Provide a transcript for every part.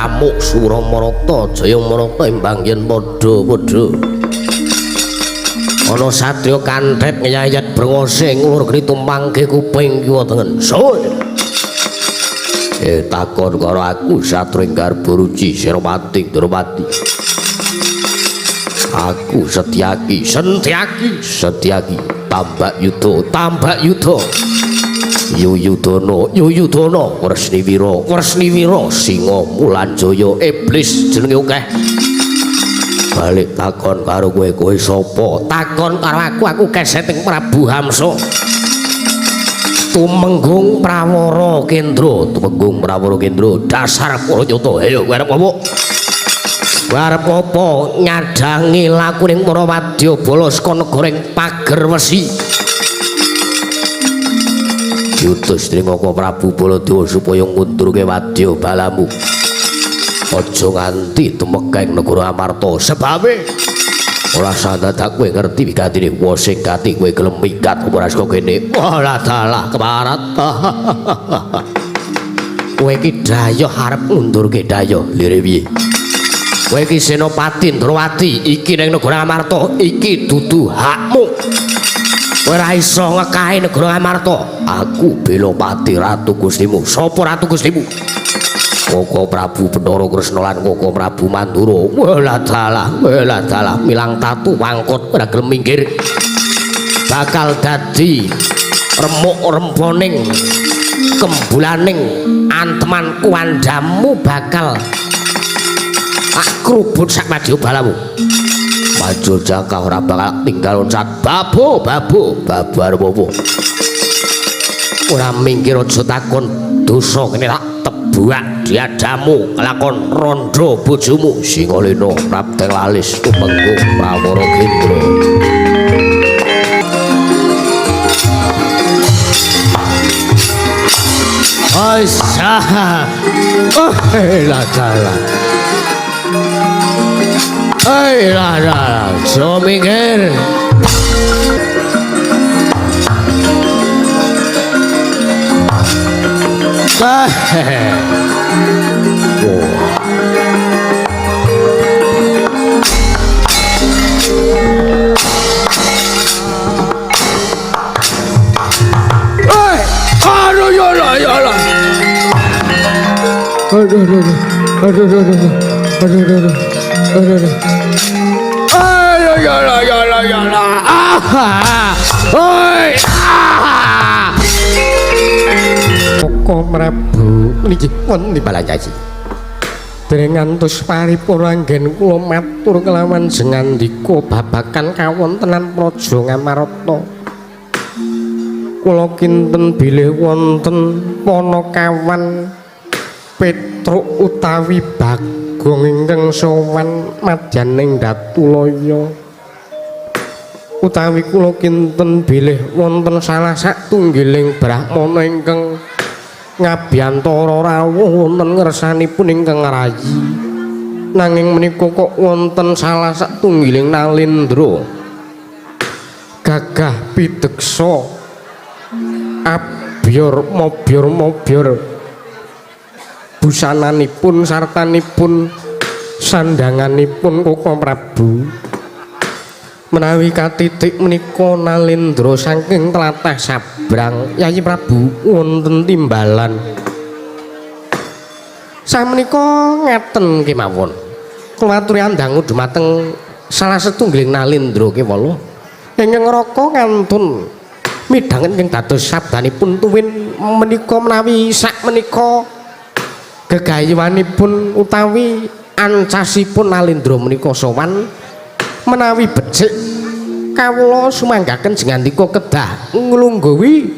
Amuk Suramarata Jayamarata imbang yen padha-padha. Ana satriya kanthet ngeyayat brengose ngulur geni tumpangke kuping kiwa tengen. Soe. Takon karo aku satriya Garba Ruci Senopati Ndrawati. Aku Setyaki, Setyaki, Setyaki, Tambak Yuda, Tambak Yuda. Yuyudana, Yuyudana, Wresniwira, Wresniwira, Singa Mulanjaya, iblis jenenge akeh. Balik takon karo kowe, kowe sapa? Takon karo aku, aku keseting Prabu Hamsa. Tumenggung Prawara Kendra, Tumenggung Prawara Kendra, dasar Puranyata. Ayo kowe arep apa? Kowe arep apa nyadangi lakuning para wadyabala saka negara ing pager wesi? Diutus dening Kaka Prabu Baladewa supaya ngundurke wadyabalamu. Aja nganti tumekeng negara Amarta. Sebabe ora sandadak kowe ngerti wigatine wa sing gati kowe gelem minggat apa ora saka kene. Walah dalah keparat. Kowe iki dayoh arep ngundurke dayoh lire piye? Kowe iki Senopati Ndrawati, iki ning negara Amarta, iki dudu hakmu. Kowe ora iso ngekahi negara Amarta. Aku Belopati Ratu Gustimu. Sapa Ratu Gustimu? Koko Prabu Bathara Kresna lan Koko Prabu Mandura. Walah dalah, walah dalah, milang tatu wangkot ora gelem minggir. Bakal dadi remuk remponing kembulaning anteman kuwandamu bakal tak krubut sak wadyabalamu. Maju jangkah ora bakal tinggal loncat. Babu, babu, babu arep apa? Ora minggir aja takon dosa kene tak tebuak diadamu kelakon rondo bojomu Singalena Prapteng Lalis Tumenggung Prawara Kendra. Aisyah. Oh, la dalah. Hei lah lah, so minggir. Oh. Aduh ya Allah ya Allah. Aduh aduh aduh aduh aduh aduh aduh. Aduh, aduh. Ayo ya Allah ya Allah ya Allah. Ah. Oi. Ah. Koko Prabu niki pun dibalanjaji. Dereng ngantos paripurna anggen kula matur kelawan jengandika babagan kawontenan Praja Ngamarta. Kula kinten bilih wonten panakawan Petruk utawi Bagong ingkang sowan madyaning Datulaya. Utawi kula kinten bilih wonten salah satunggiling brahmana ingkang ngabiyantara rawuh wonten ngersanipun ingkang rayi. Nanging menika kok wonten salah satunggiling nalendra gagah pideksa abyor mobyor-mobyor busananipun sartanipun sandanganipun Koko Prabu. Menawi katitik menika nalendra saking tlatah Sabrang Yayi Prabu wonten timbalan. Samenika ngaten kemawon. Kula aturi andangu dumateng salah setunggiling nalendra kewala ingkang ngraka ngantun midhanget ingkang dados sabdanipun tuwin menika menawi sakmenika gegayuhanipun utawi ancasipun nalendra menika sowan menawi becik kawula sumanggaken jengandika kedah nglungguhi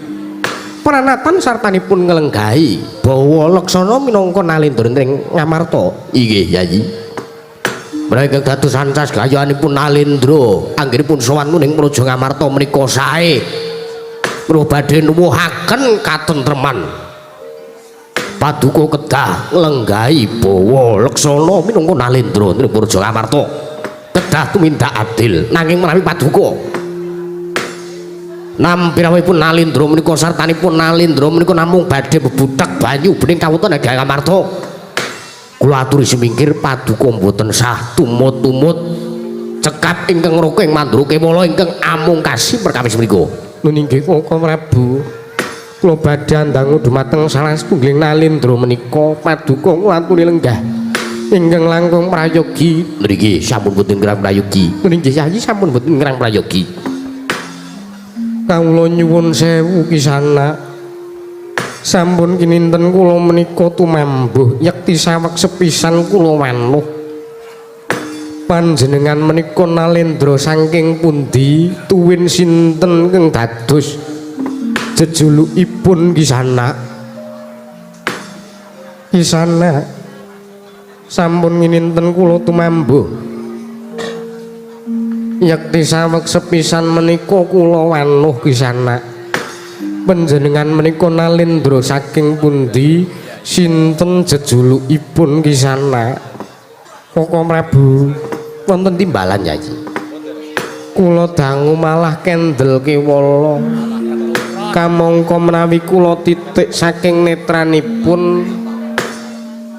pranatan sartanipun nglenggahi bawa laksana minangka nalendra ing Ngamarta. Inggih Yayi. Menawi dados ancas gayuhanipun nalendra anggenipun sowan ing Praja Ngamarta menika sae kula badhe nuwuhaken katentreman. Paduka kedah nglenggahi bawa laksana minangka nalendra ing Praja Ngamarta. Kedah tumindak adil nanging menawi paduka nampi rawuhipun nalendra menika sartanipun nalendra menika namung badhe bebudhek banyu bening kawonten ing Ngamarta. Kula aturi sumingkir, paduka mboten sah tumut-tumut cekap ingkang raka ing mandura kewala ingkang amungkasi perkawis menika. Nun inggih, Koko Prabu. Kula badhe andangu dumateng salah setunggaling nalendra menika, paduka kula aturi lenggah ingkang langkung prayogi. Ngriki sampun boten ngrang prayogi. Nun inggih, Yayi, sampun boten ngrang prayogi. Kawula nyuwun sewu, Kisana. Sampun kininten kula menika tumambuh yekti saweg sepisan kula wanuh. Panjenengan menika nalendra saking pundi, tuwin sinten kang dados jejulukipun, Kisana? Kisana, sampun ngininten kula tumambuh yekti saweg sepisan menika kula wanuh, Kisana. Panjenengan menika nalendra saking pundi, sinten jejulukipun, Kisana? Koko Prabu, wonten timbalan, Yayi? Kula dangu malah kendel kewala, kamangka menawi kula titik saking netranipun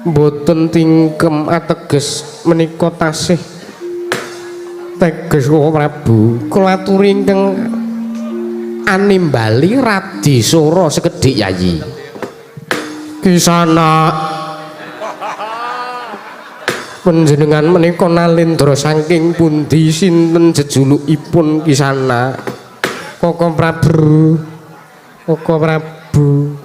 mboten tingkem, ateges menika tasih teges. Koko Prabu, kula aturi ingkang animbali radi sora sekedhik, Yayi. Kisana, panjenengan menika nalendra saking pundi, sinten jejulukipun, Kisana? Koko Prabu, Koko Prabu,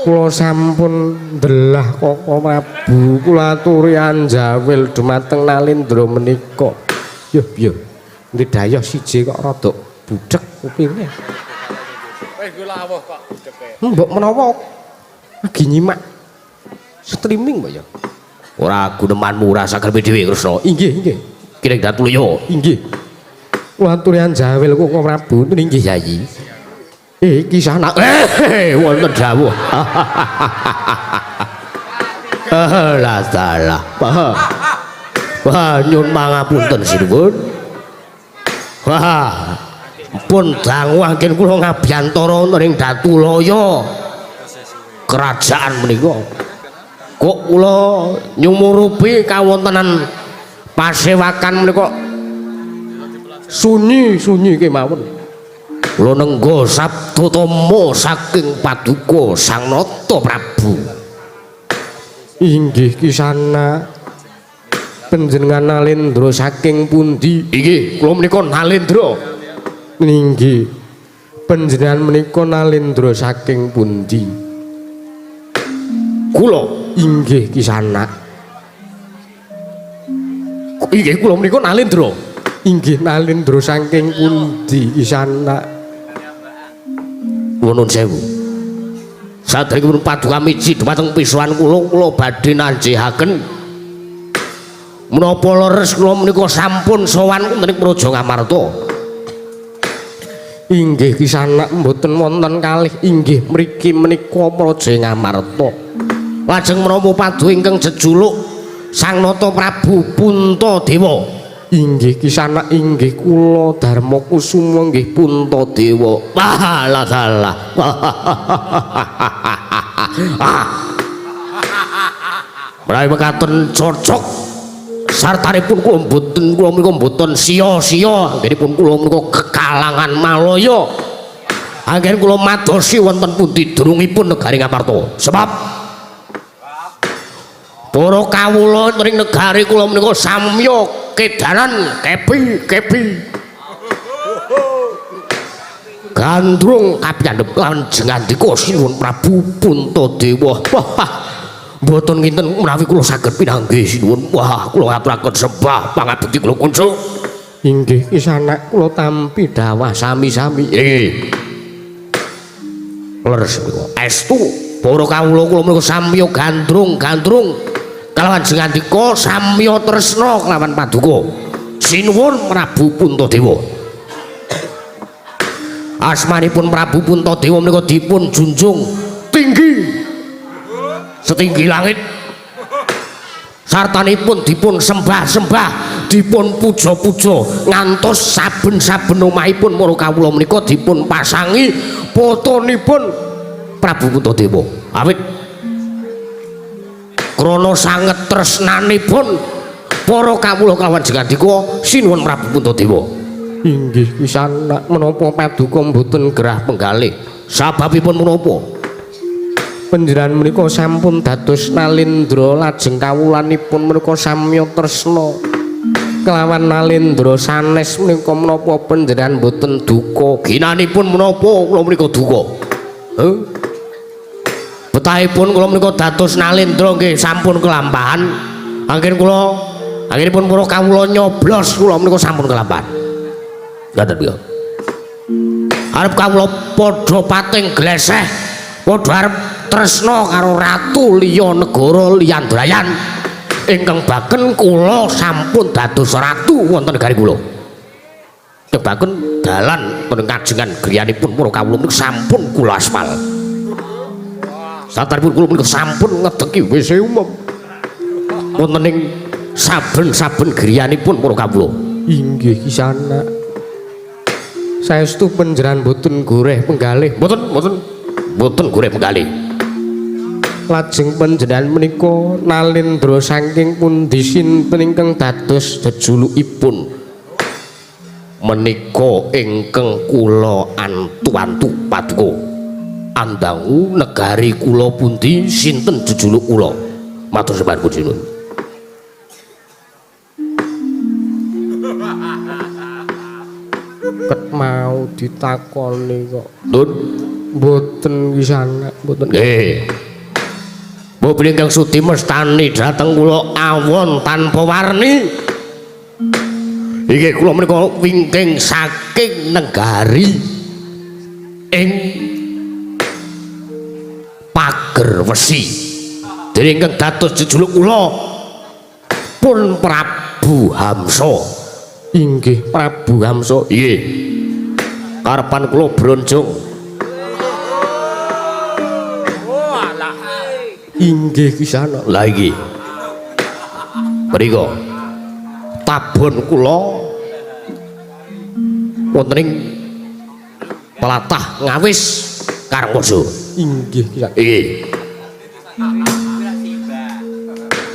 kula sampun ndelah. Koko Prabu, kula aturi anjawil dumateng nalendra menika. Yo yo ndidayah siji kok rada budhek kupinge. Wis nggo lawuh kok budheke. Mbok menawa lagi nyimak streaming mbok ya. Ora gunemanmu ora sakarepe dhewe, Kresna. Inggih, inggih. Kireng datulya. Inggih, kula aturi anjawil, Koko Prabu. Inggih, Yayi. Kisana. Wonten dawuh. Lah salah. Wah, nyun pangapunten, sinuwun. Wah, pun dangu anggen kula ngabiyantara wonten ing Datulaya kerajaan menika. Kok kula nyumurupi kawontenan pasewakan menika sunyi-sunyi kemawon. Kula nengga sabda tama saking paduka Sang Nata Prabu. Inggih, Kisana. Panjenengan nalendra saking pundi? Inggih, kula menika nalendra. Inggih. Panjenengan menika nalendra saking pundi? Kula Inggih, Kisana. Inggih, kula menika nalendra. Inggih, nalendra saking pundi, Kisana? Kula nuwun sewu. Saderengipun paduka miji dumateng pisuwan kula, kula badhe nanjehaken menapa leres kula menika sampun sowan wonten ing Praja Ngamarta. Inggih, Kisana, mboten wonten kalih, inggih mriki menika Praja Ngamarta. Lajeng menapa paduka ingkang jejuluk Sang Nata Prabu Puntadewa? Inggih, Kisana, inggih kula Darma Kusuma nggih Puntadewa. Wah, lah salah. Ah. Menawi mekaten cocok sartanipun kula mboten, kula menika mboten sia-sia anggenipun kula menika kekalangan Malaya. Anggen kula madosi wonten pundi dunungipun negari Ngamarta. Sebab para kawula ing negari kula menika samya kedanan kepi-kepi gandrung kapiyandhep lan jengandika sinuwun Prabu Puntadewa. Wah, mboten kinten menawi kula saged pinanggih, sinuwun. Wah, kula ngaturaken sembah pangabekti kula kunjuk. Inggih, Kisana, kula tampi dawah sami-sami. Inggih, leres menika estu para kawula kula menika samya gandrung-gandrung kalawan jengandika, samya tresna kelawan paduka sinuwun Prabu Puntadewa. Asmanipun Prabu Puntadewa menika dipun junjung tinggi setinggi langit, sartanipun dipun sembah-sembah, dipun puja-puja, ngantos saben-saben omahipun para kawula menika dipun pasangi fotonipun Prabu Puntadewa. Awit Krana sanget tresnanipun para kawula kalawan Jagandika sinuwun Prabu Puntadewa. Inggih kisanak, menapa paduka mboten gerah penggalih? Sababipun menapa? Panjenengan menika sampun dados Nalendra lajeng kawulanipun menika samya tresna kelawan Nalendra sanes menika menapa panjenengan mboten duka? Ginanipun menapa kula menika duka? Heh? Betahipun kula menika dados Nalendra nggih sampun kelampahan. Anggen kula anggenipun para kawula nyoblos kula menika sampun kelampahan. Ngaten piye? Arep kawula padha pating gleseh, padha arep tresna karo ratu liya negara liyandrayan ingkang baken kula sampun dados ratu wonten negari kula. Kebaken dalan wonten kajengan griyanipun para kawula menika sampun kula aspal. Sataripun kula menika sampun ngedeki WC umum wonten ing saben-saben griyanipun para kawula. Inggih kisanak. Saestu panjenengan boten goreh penggalih. Mboten, mboten. Mboten goreh penggalih. Lajeng panjenengan menika Nalendra saking pundi sinten ingkang dados jejulukipun menika ingkang kula antu-antu paduka. Andangu negari kula pundi sinten jejuluk kula? Matur sembah nuwun. Ket mau ditakoni kok. Nun mboten kisanak, mboten. Nggih. Mbok bilih ingkang sudi mestani dhateng kula awon tanpa warni. Inggih kula menika wingking saking negari ing Pager Wesi. Dene ingkang dados jejuluk kula pun Prabu Hamsa. Inggih Prabu Hamsa. Nggih. Karepan kula bronjong. Inggih kisanak. Lah iki. Mriku. Tabon kula wonten ing Pelatah Ngawis Karangmojo. Inggih kisanak. Nggih.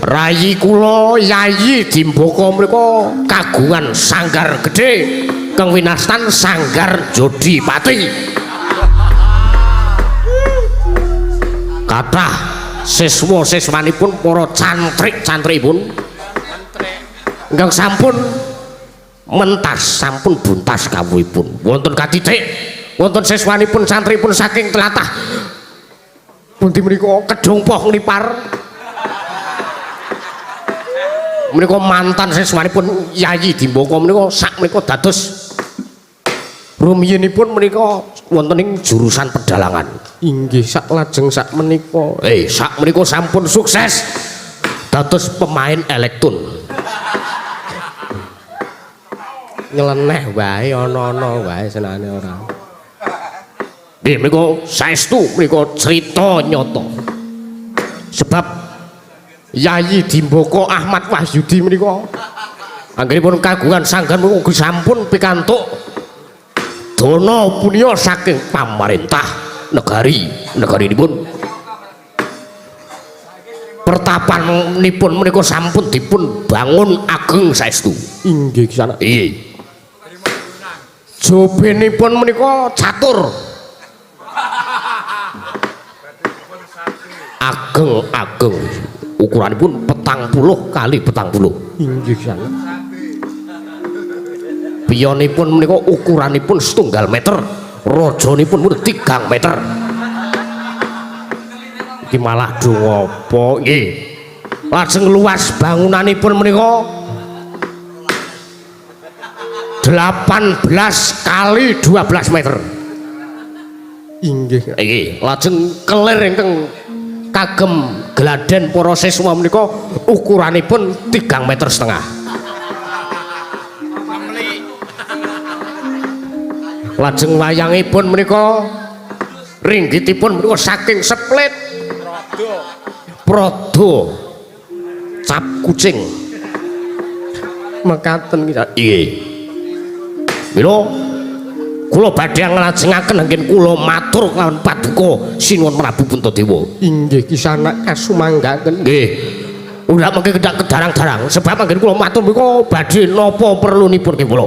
Rayi kula Yayi Dimbaka mriku kagungan sanggar gedhe kang winastan Sanggar Jodipati. Kathah siswa-siswanipun para cantrik-cantrikipun ingkang sampun mentas, sampun buntas kawruhipun. Wonten katitik, wonten siswanipun santripun saking tlatah pundi menika Kedung Poh Nglipar. Menika mantan siswanipun Yayi Dimbaka menika sak menika dados rumiyinipun menika wonten ing jurusan pedalangan. Inggih sak lajeng sak menika. Sak menika sampun sukses dados pemain elektron. Nyeleneh wae ana-ana wae senane ora. Nggih menika saestu menika crita nyata. Sebab Yayi Dimbaka Ahmad Wahyudi menika anggenipun kagungan sanggar menika ugi sampun pikantuk dana punika saking pamarentah negari negarinipun. Pertapanipun menika sampun dipun bangun ageng saestu. Inggih kisanak. Nggih. Jobenipun menika catur. Ageng-ageng. Ukuranipun 40 kali 40. Inggih kisanak. Piyonipun menika ukuranipun 1 meter, rajanipun pun 3 meter. Iki malah do ngopo nggih. Lajeng luas bangunanipun menika 18 kali 12 meter. Inggih. Nggih, lajeng kelir ingkang kagem gladen para siswa menika ukuranipun 3,5 meter. Lajeng wayangipun menika ringgitipun menika saking split prada cap kucing. Mekaten nggih. Mila kula badhe nglajengaken anggen kula matur kelawan paduka Sinuwun Prabu Puntadewa. Inggih kisanak kasumanggaken. Nggih. Ora mengke kedak kedarang-darang sebab anggen kula matur mriku badhe napa perlunipun nggih kula.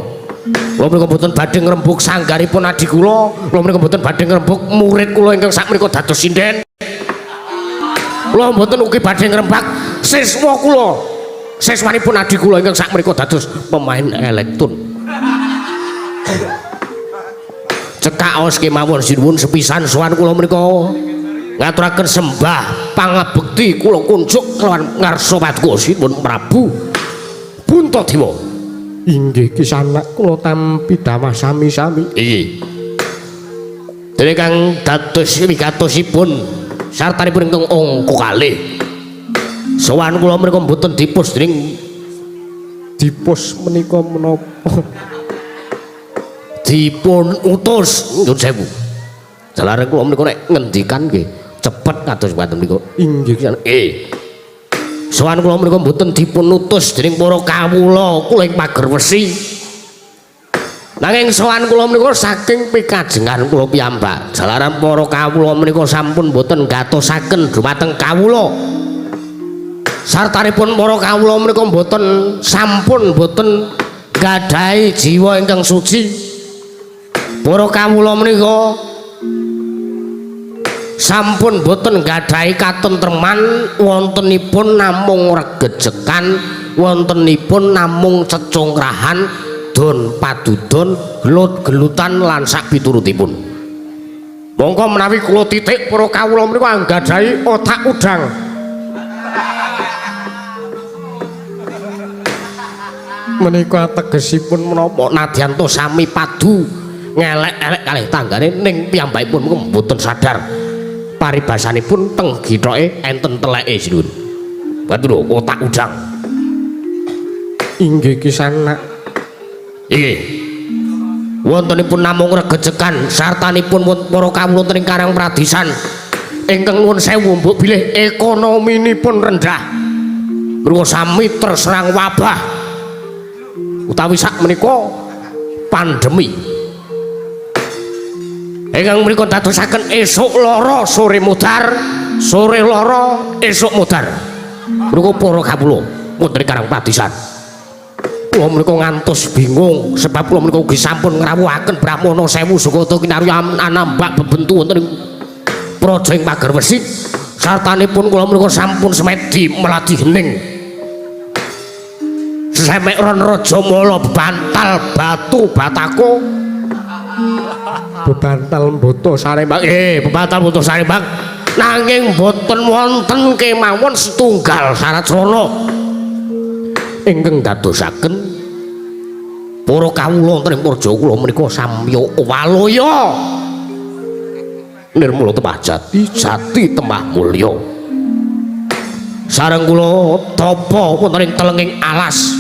Kula mriku mboten badhe ngrembug sanggaripun adi kula, kula mriku mboten badhe ngrembug murid kula ingkang sakmenika dados sinden. Kula mboten ugi badhe ngrembag siswa kula. Siswanipun adi kula ingkang sakmenika dados pemain elektron. Cekak aos kemawon sinuwun sepisan sowan kula menika ngaturaken sembah pangabekti kula kunjuk kelawan ngarsa paduka sinuwun Prabu Puntadewa. Inggih kisanak kula tampi dawah sami-sami. Inggih. Dene kang dados wigatosipun sartanipun ingkang angka kalih. Sowan kula menika mboten dipus dening dipus menika menapa dipun utus nyuwun sewu. Jalaran kula menika nek ngendikan nggih cepet kados mekaten menika. Inggih. Nggih. Sowan kula menika mboten dipun utus dening para kawula kula ing Pagerwesi. Nanging sowan kula menika saking pikajengan kula piyambak. Jalaran para kawula menika sampun mboten gatosaken dumateng kawula. Sartanipun para kawula menika mboten sampun mboten gadhahi jiwa ingkang suci. Para kawula menika sampun boten gadhahi katentreman, wontenipun namung regejekan, wontenipun namung cecungkrahan, don padudon, gelut-gelutan lan sakpiturutipun. Mongko menawi kula titik para kawula menika anggadhahi otak udang. Menika tegesipun menapa nadyan to sami padu ngelek-elek kalih tanggane ning piyambakipun mboten sadar paribasanipun teng githoke enten teleke sinuwun. Betul otak udang. Inggih kisanak. Inggih. Wontenipun namung regejekan sartanipun para kawula wonten ing Karang Pradisan ingkang nuwun sewu mbok bilih ekonominipun rendah. Mriku sami terserang wabah utawi sak menika pandemi. Ingkang mriku dadosaken esuk lara sore mudhar, sore lara esuk mudhar. Mriku para kawula wonten ing Karang Pradisan. Kula menika ngantos bingung sebab kula menika ugi sampun ngrawuhaken Brahmana sewu sukata kinarya anambak bebentu wonten ing praja ing Pagerwesi. Sartanipun kula menika sampun semedi meladi hening. Sesemek ron raja mala bebantal batu batako bebantal mboto sarembang. Bebantal mboto sarembang nanging boten wonten kemawon setunggal syarat srana ingkang dadosaken para kawula wonten ing praja kula menika samya walaya nirmala temah jati jati temah mulya. Sareng kula tapa wonten ing telenging alas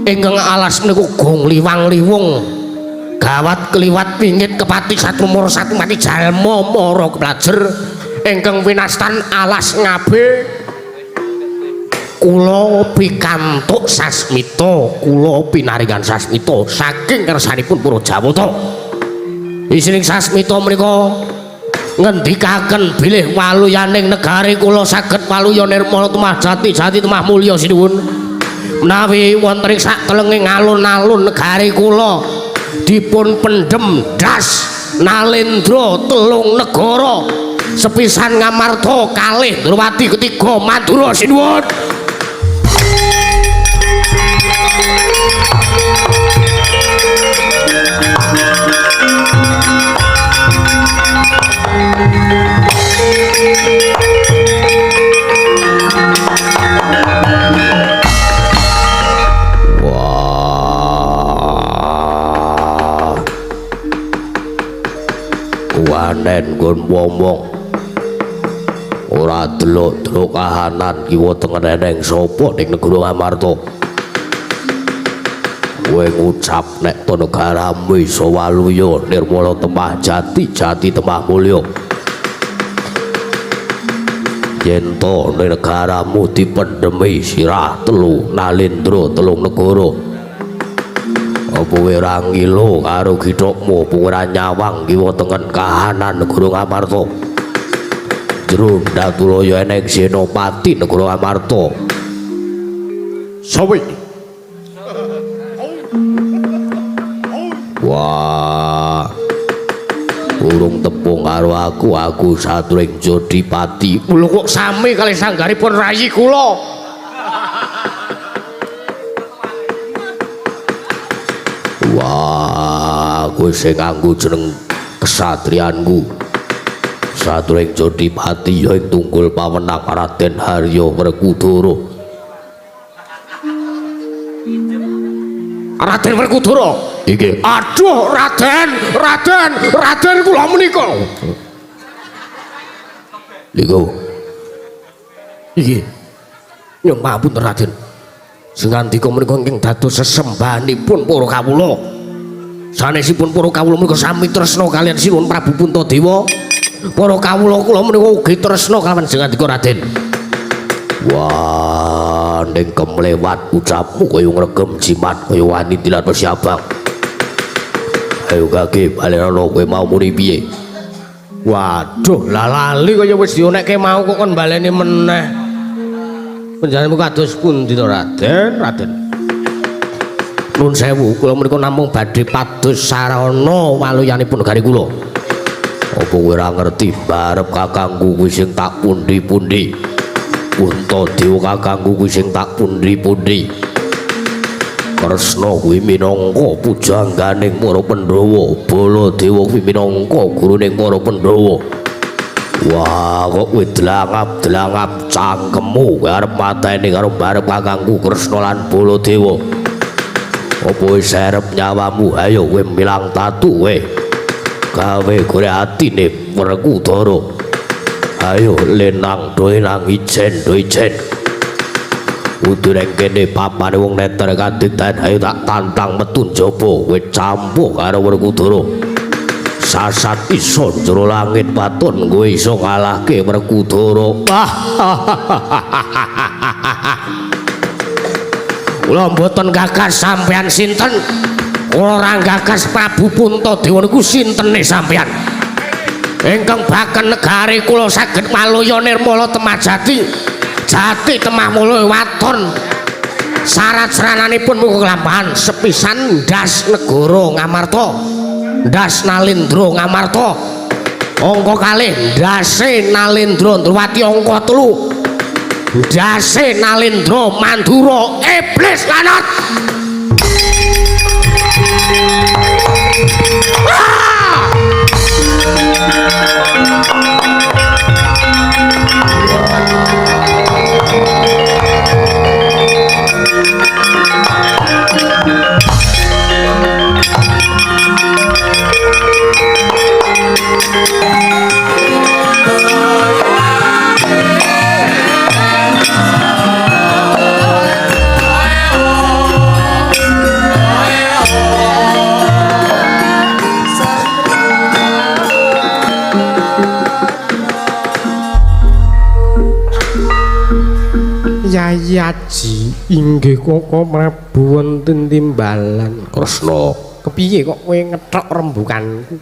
ingkang alas menika gong liwang-liwung gawat kliwat pingit kepati satu mara satu mati jalma mara keplajer ingkang winastan alas ngabe. Kula pikantuk sasmita, kula pinaringan sasmita saking kersanipun para Jawata. Isining sasmita menika ngendikaken bilih waluyaning negari kula saged waluya nirmala temah jati jati temah mulya sinuwun. Menawi wonten ing saktelenging alun-alun negari kula dipun pendhem das Nalendra telung negara sepisan Ngamarta kalih Ndrawati ketiga Madura sinuwun. Wanen nggon ngomong ora delok-delok kahanan kiwa tengen eneng sapa ning negara Ngamarta. Kowe ngucap nek to negaramu iso waluya nirmala temah jati jati temah mulya. Yen to negaramu dipendhemi sirah telu Nalendra telung negara, apa kowe ora ngilo karo githokmu, apa kowe ora nyawang kiwa tengen kahanan negara Ngamarta? jero Datulaya eneng Senopati negara Amarta. Sawi. Wah. Urung tepung karo aku, aku Satring Jodipati. Lho kok sami kalih sanggaripun rayi kula. Wah, kowe sing nganggo jeneng kesatrianku. Satring Jodipati ya ing tunggul pawenang Raden Harya Werkudara. Raden Werkudara. Inggih. Aduh, Raden, Raden, Raden kula menika. Niku. Inggih. Nyuwun pangapunten Raden. Sing ngandika menika ingkang dados sesembahanipun para kawula. Sanesipun para kawula menika sami tresna kaliyan Sinuwun Prabu Puntadewa. Para kawula kula menika ugi tresna kalawan sing ngandika Raden. Wah, ning kemlewat ucapmu kaya ngregem jimat kaya wani dilat wesi abang. Ayo kaki balenono kowe mau muni piye? Waduh, lah lali kaya wis dionekke mau kok kon baleni meneh. Panjenenganmu kados pundi to Raden? Raden. Nuwun sewu, kula menika namung badhe pados sarana waluyanipun negari kula. Apa kowe ora ngerti barep kakangku kuwi sing tak pundi-pundi? Puntadewa kakangku kuwi sing tak pundi-pundi. Kresna kuwi minangka pujangganing para Pandhawa, Baladewa kuwi minangka guruning para Pandhawa. Wah, kok kowe dlangap-dlangap cangkemmu kowe arep mateni karo barep kakangku Kresna lan Baladewa. Apa wis arep nyawamu? Ayo kowe milang tatu kowe. Gawe gore atine Werkudara. Ayo lenang doe nang ijen do ijen. Kudu nang kene papane wong neter kadigdayan, ayo tak tantang metu njaba kowe campuh karo Werkudara. Sasat iso jero langit waton kowe iso ngalahke Werkudara. Kula mboten gagas sampean sinten. Kula ora gagas Prabu Puntadewa niku sintene sampean. Ingkang baken negari kula saged maluya nirmala temah jati. Jati temah mulya waton. Syarat sarananipun muga kelampahan sepisan ndas negara Ngamarta. Ndas Nalendra Ngamarta. Angka kalih ndase Nalendra Ndrawati angka 3. Ndase Nalendra Mandura iblis lanat. Yayi Aji inggih Koko Prabu wonten timbalan. Kresna, kepiye kok kowe ngethok rembukanku?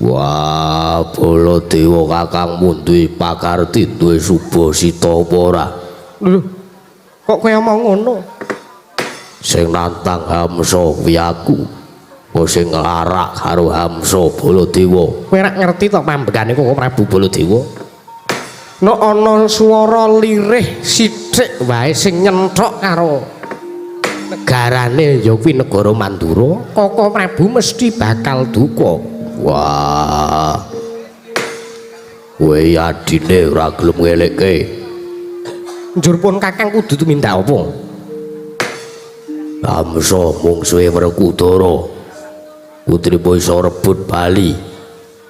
Wah, Baladewa kakangmu duwe pakarti duwe subasita apa ora? Lho, kok kowe omong ngono? Sing nantang Hamsa kuwi aku. Kok sing nglarak karo Hamsa Baladewa. Kowe ora ngerti to pambekane Koko Prabu Baladewa? Nek ana swara lirih sithik wae sing nyenthok karo negarane ya kuwi negara Mandura, Koko Prabu mesti bakal duka. Wah. Kowe adine ora gelem ngelekke. Njur pun kakang kudu tumindak apa? Hamsa mungsuhe Werkudara. Putrimu iso rebut bali.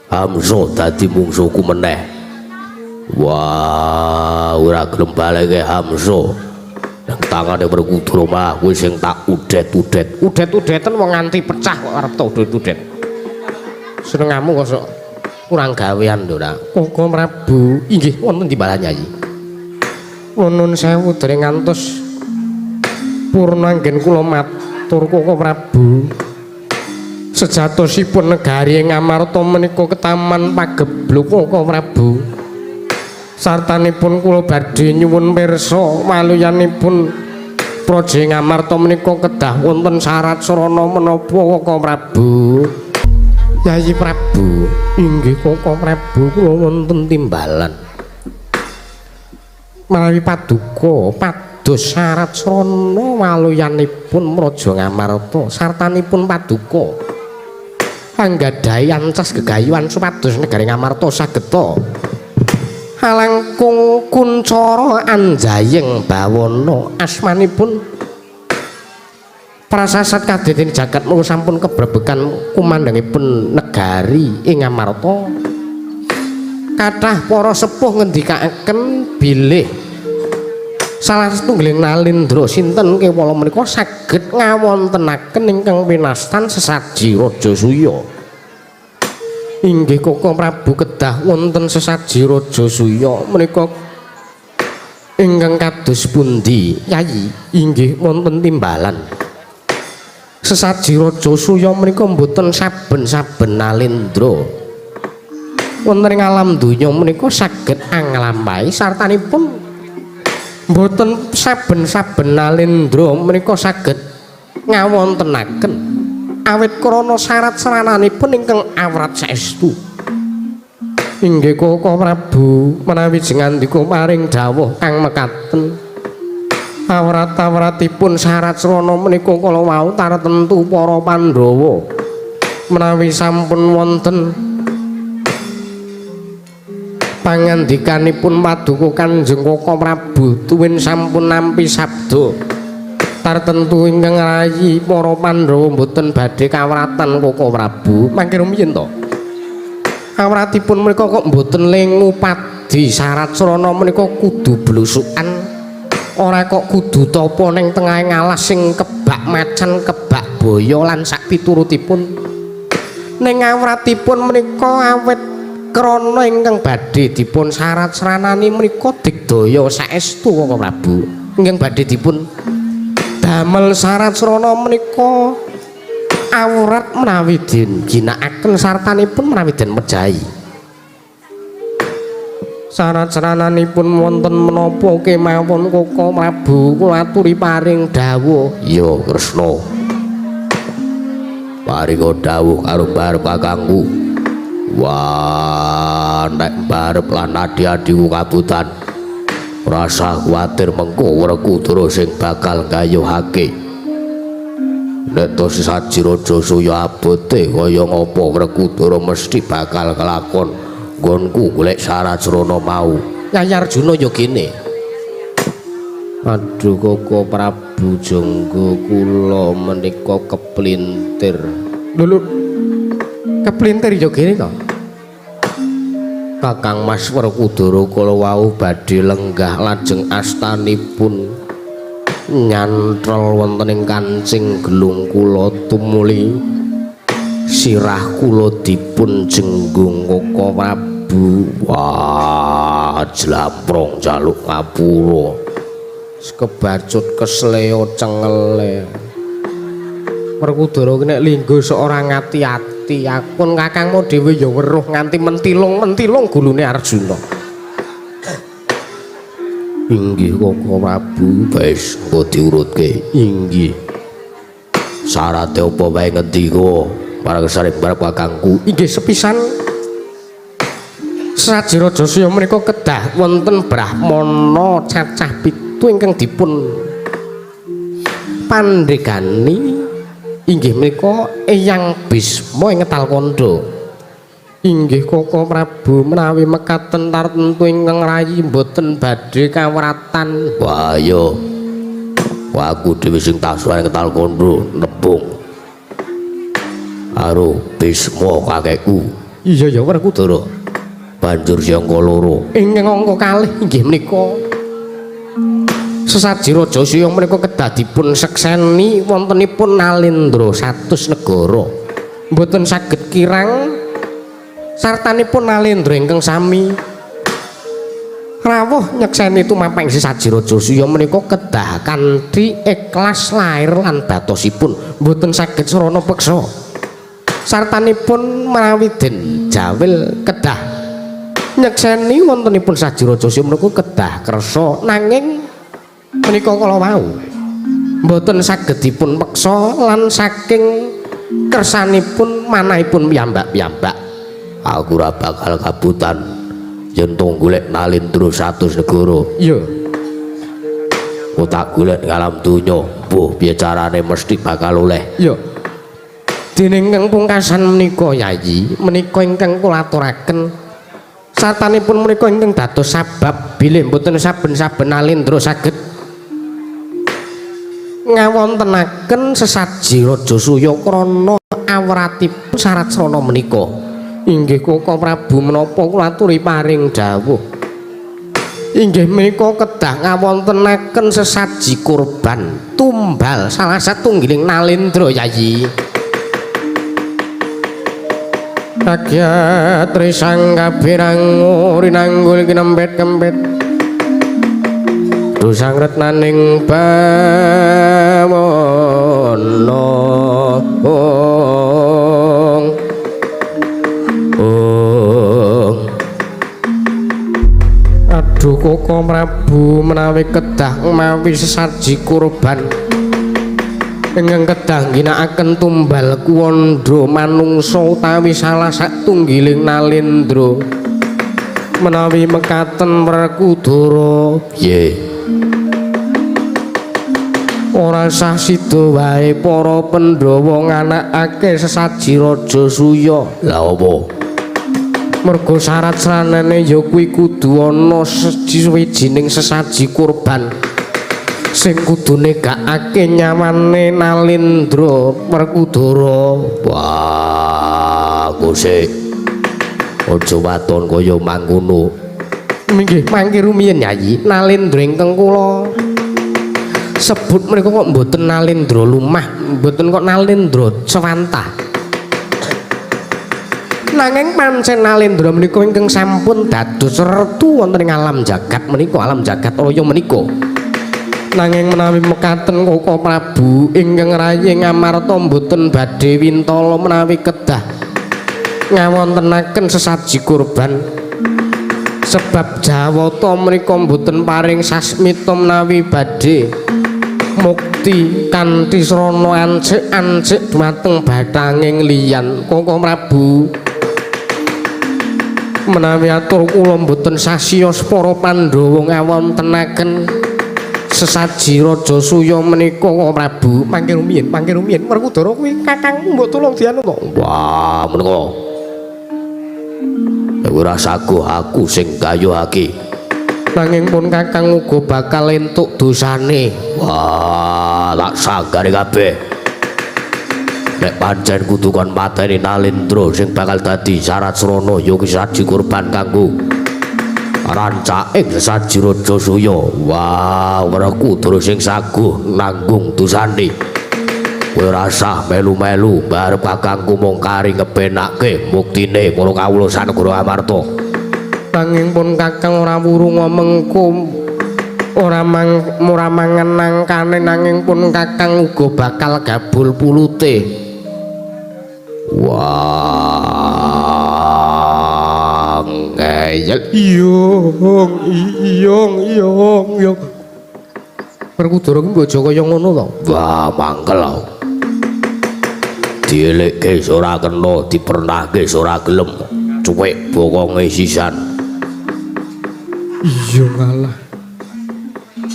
Hamsa dadi mungsuhku meneh. Wah, ora gelem baleke Hamsa. Nang tangane Werkudara mah kuwi sing tak udet-udet. Udet-udeten wong nganti pecah kok arep ta udet-udet. Senengamu kok sok kurang gawean lho, Ra. Koko Prabu inggih wonten timbalan Yayi. Nuwun sewu dereng ngantos purna anggen kula matur Koko Prabu. Sejatosipun negari ing Amarta menika ketaman pagebluk Kaka Prabu. Sartanipun kula badhe nyuwun pirsa waluyanipun praja ing Amarta menika kedah wonten syarat sarana menapa Kaka Prabu? Yayi Prabu, inggih Kaka Prabu, kula wonten timbalan. Menawi paduka pados syarat sarana waluyanipun praja Ngamarta sartanipun paduka anggadhahi ancas gegayuhan supados negari Ngamarta sageta alangkung kuncara anjayeng bawana. Asmanipun prasasat kadeten jagat mula sampun kebrebekan kumandhangipun negari ing Ngamarta. Kathah para sepuh ngendikaaken bilih salah setunggaling nalindra sinten kewala menika saged ngawontenaken ingkang pinastan sesaji Rajasuya. Inggih Kaka Prabu, kedah wonten sesaji Rajasuya menika ingkang kados pundi? Yayi, inggih wonten timbalan. Sesaji Rajasuya menika mboten saben-saben nalindra wonten ing alam donya menika saged anglampahi, sartanipun mboten saben-saben nalindra menika saged ngawontenaken awit krana syarat sarananipun ingkang awrat saestu. Inggih Kaka Prabu, menawi jengandika paring dawuh kang mekaten. Awrat-awratipun syarat sarana menika kala wau tartemtu para Pandhawa menawi sampun wonten pangandikanipun paduka Kanjeng Kaka Prabu tuwin sampun nampi sabda tartemtu ingkang rayi para Pandhawa mboten badhe kawratan Kaka Prabu. Mangke rumiyin to awratipun menika kok mboten lengu padi syarat sarana menika kudu blusukan, ora kok kudu tapa ning tengahing alas sing kebak macan, kebak baya lan sak piturutipun. Ning awratipun menika awit krana ingkang badhe dipun syarat saranani menika digdaya saestu Kaka Prabu. Ingkang badhe dipun damel syarat sarana menika awrat menawi den ginakaken sartanipun menawi den mejahi. Syarat sarananipun wonten menapa kemawon Kaka Prabu? Kula aturi paring dawuh. Ya Kresna, paringa dawuh karo barep kakangku. Wah, nek barep lan adi-adiku kabutan, rasa kuwatir mengko Werkudara sing bakal gayuhake. Nek to sesaji Rajasuya abote kaya ngapa Werkudara mesti bakal kelakon nggonku golek syarat sarana mau. Yayi Arjuna ya kene. Aduh Kaka Prabu, jangga kula menika keplintir. Lho, keplintir ya kene to? Kakang Mas Werkudara kala wau badhe lenggah lajeng astanipun nyantrel wonten ing kancing gelung kula tumuli sirah kula dipun jenggung Kaka Prabu. Wah, jlamprong jaluk ngapura. Kebacut kesleo cengele. Werkudara ki nek lingguh sok ora ngati-ati. Akun kakangmu dhewe ya weruh nganti mentilung-mentilung gulune Arjuna. Inggih Kaka Prabu, wis engko diurutke. Inggih. Syarate apa wae ngendika marang saring barep kakangku. Inggih sepisan Sesaji Rajasuya menika kedah wonten brahmana cacah 7 ingkang dipun pandhegani inggih menika Eyang Bisma ing Ngetal Kandha. Inggih Kaka Prabu, menawi mekaten tartemtu ingkang rayi mboten badhe kawratan. Wah iya. Wah, aku dhewe sing tak suwun Ngetal Kandha nepung karo Bisma kakekku. Iya ya Werkudara. Banjur sing angka loro. Ingkang angka kalih inggih menika sesaji Rajasuya menika kedah dipun sekseni wontenipun nalindra 100 negara. Mboten saged kirang sartanipun nalindra ingkang sami rawuh nyekseni tumapeng sesaji Rajasuya menika kedah kanthi ikhlas lahir lan batosipun, mboten saged sarana peksa. Sartanipun menawi den jawil kedah nyekseni wontenipun saji Rajasuya menika kedah kersa, nanging menika kala wau mboten saged dipun peksa lan saking kersanipun manahipun piyambak-piyambak. Aku ora bakal kabutan yen to golek Nalindra 100 negara. Iya. Ku tak golek ing alam donya, mbuh piye carane mesti bakal oleh. Iya. Dene ingkang pungkasan menika Yayi, menika ingkang kula aturaken sartanipun menika ingkang dados sabab bilih mboten saben-saben Nalindra saged ngawontenaken sesaji Rajasuya krana awratipun syarat srana menika. Inggih Koko Prabu, menapa kula aturi paring dawuh. Inggih menika kedah ngawontenaken sesaji kurban tumbal salah satunggiling Nalindra Yayi. Rakyat risang kabirangu rinanggul kinempet kempet dosang retnaning bawono. Ong ong. Aduh Koko Prabu, menawi kedah mawi sesaji kurban ingkang kedah ngginakaken tumbal kuwandha manungsa utawi salah satunggiling Nalindra, menawi mekaten Werkudara piye? Ora sah sida wae para Pandhawa nganakake sesaji Rajasuya. Lah apa? Merga syarat sranene ya kuwi kudu ana sawijining sesaji kurban sing kudu negakake nyawane Nalindra Werkudara. Wah, Gusik. Aja waton kaya mangkono. Inggih, mangke rumiyin Yayi, Nalindra ingkang kula sebut menika kok mboten Nalindra lumah, mboten kok Nalindra sewantah. Nanging pancen Nalindra menika ingkang sampun dados retu wonten ing alam jagat menika, alam jagat raya menika. Nanging menawi mekaten Koko Prabu ingkang rayi Ngamarta mboten badhe wintala menawi kedah ngawontenaken sesaji kurban, sebab Jawata menika mboten paring sasmita menawi badhe mukti kanthi srana ancik-ancik dumateng bathanging liyan. Koko Prabu, menawi atur kula mboten sasiyos para Pandhawa ngawontenaken sesaji Rajasuya menika Koko Prabu. Mangke rumiyin, mangke rumiyin Werkudara kuwi kakangku mbok tulung dianu to. Wah, menika ora saguh aku sing gayuhake. Nanging pun kakang uga bakal entuk dosane. Wah, tak sanggare kabeh. Nek pancen kudu kon mateni Nalindra sing bakal dadi syarat srana ya kuwi saji kurban kanggo rancaking sesaji Rajasuya. Wah, Werkudara sing saguh nanggung dosane. Kowe ora usah melu-melu, barep kakangku mung kari ngebenake muktine para kawula sanegara Amarta. Nanging pun kakang ora wurung mengko ora mangan nangkane, nanging pun kakang uga bakal gabul pulute. Wah, ngeyel. Iyong iyong iyong iyong. Werkudara ki mbok aja kaya ngono to. Wah, mangkel aku. Dielekke ora kena, dipernahke ora gelem. Cuwek bokonge sisan. Iya ngalah.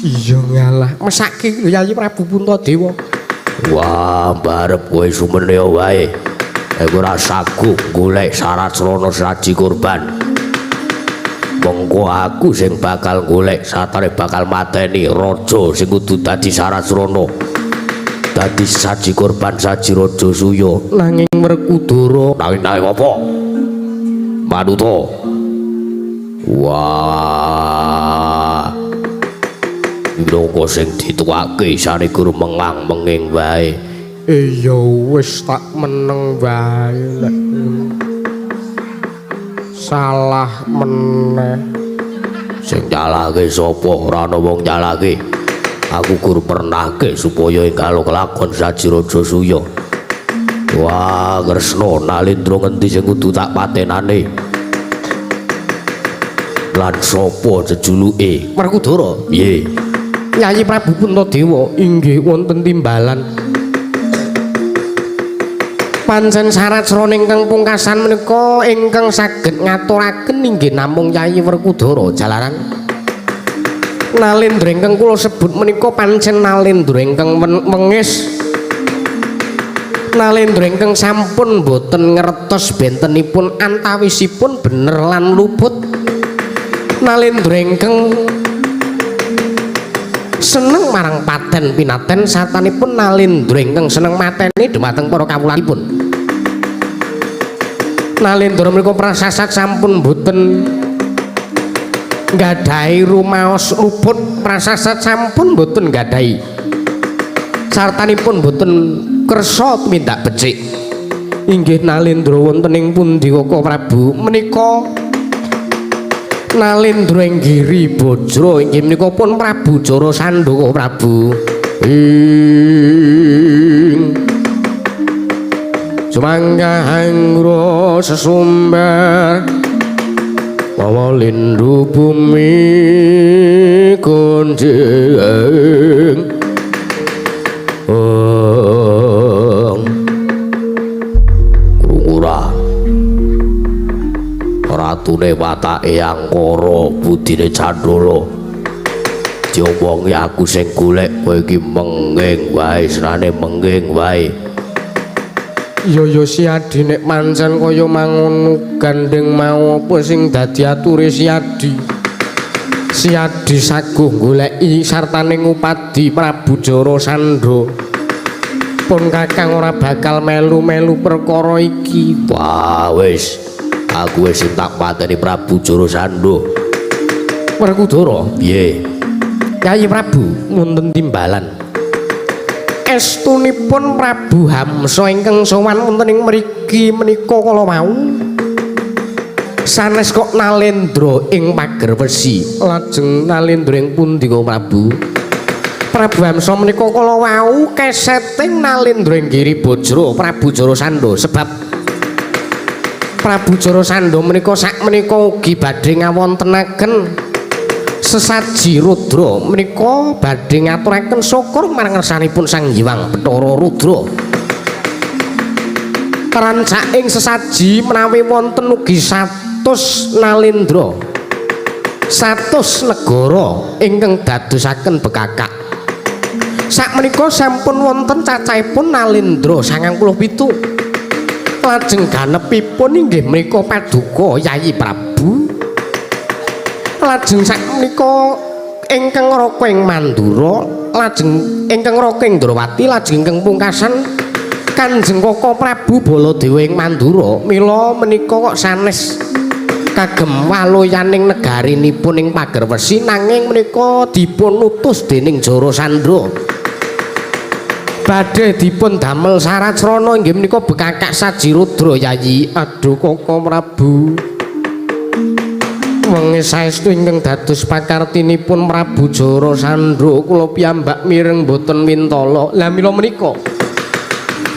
Iya ngalah. Mesake lho Yayi Prabu Puntadewa. Wah, barep kowe sumene wae. Aku ora saguh golek syarat srana saji kurban. Mengko aku sing bakal golek satare bakal mateni raja sing kudu dadi syarat srana. Dadi saji kurban saji Rajasuya. Nanging Werkudara nanging apa? Manuta. Wah. Minangka sing dituwake isane guru mengang-menging wae. Ya wis tak meneng wae lek salah meneh. Sing nyalahke sapa? Ora ana wong nyalahke. Aku guru pernahke supaya enggal kelakon saji Rajasuya. Wah, Kresna Nalendra ngendi sing kudu tak patenane? Lan sapa jejuluke? Werkudara. Piye? Yayi Prabu Puntadewa inggih wonten timbalan. Pancen syarat srana ingkang pungkasan menika ingkang saged ngaturaken inggih namung Yayi Werkudara jalaran. Nalendra ingkang kula sebut menika pancen nalendra ingkang wengis. Nalendra ingkang sampun boten ngertos bentenipun antawisipun bener lan luput. Nalendra ingkang seneng marang paten pinaten sartanipun nalendra ingkang seneng mateni dumateng para kawulanipun. Nalendra menika prasasat sampun boten nggadahi rumaos luput, prasasat sampun boten nggadahi sartanipun boten kersa tumindak becik. Inggih nalendra wonten ing pundi Koko Prabu? Menika Nalendra ing Giri Bajra inggih menika pun Prabu Jarasandha Prabu. Ing sumangga hangra sesumbar mawa lindu bumi gonjeng. Krungu ra? Ratune watake angkara budine candala. Diomongi aku sing golek kowe iki menging wae, senane menging wae. Ya ya Siadi nek pancen kaya mangono gandeng mau apa sing dadi ature Siadi. Siadi saguh goleki sartane ngupadi Prabu Jarasandha. Pun Kakang ora bakal melu-melu perkara iki. Wah wis, aku wis tak pateni Prabu Jarasandha. Werkudara, piye? Yayi Prabu wonten timbalan. Estunipun Prabu Hamsa ingkang sowan wonten ing mriki menika kala wau. Sanes kok nalendra ing pager wesi. Lajeng nalendra ing pundi kok Prabu? Prabu Hamsa menika kala wau keseting nalendra ing Giri Bajra Prabu Jarasandha sebab Prabu Jarasandha menika sakmenika ugi badhe ngawontenaken sesaji Rudra menika badhe ngaturaken syukur marang ngersanipun Sang Hyang Bathara Rudra. Rancak ing sesaji menawi wonten ugi 100 nalendra, 100 negara ingkang dadosaken bekakak. Sakmenika sampun wonten cacahipun nalendra 97. Lajeng ganepipun inggih menika paduka Yayi Prabu. Lajeng sakmenika ingkang raka ing Mandura, lajeng ingkang raka ing Ndrawati, lajeng ingkang pungkasan Kanjeng Koko Prabu Baladewa ing Mandura. Mila menika kok sanes kagem waloyaning negarinipun ing Pagerwesi nanging menika dipun utus dening Jarasandha. Badhe dipun damel saracrana inggih menika bekakak saji Rudra Yayi. Aduh Koko Prabu. Wengi saestu ingkang dados pakartinipun Prabu Jarasandha kula piyambak mireng boten wintala. Lah mila menika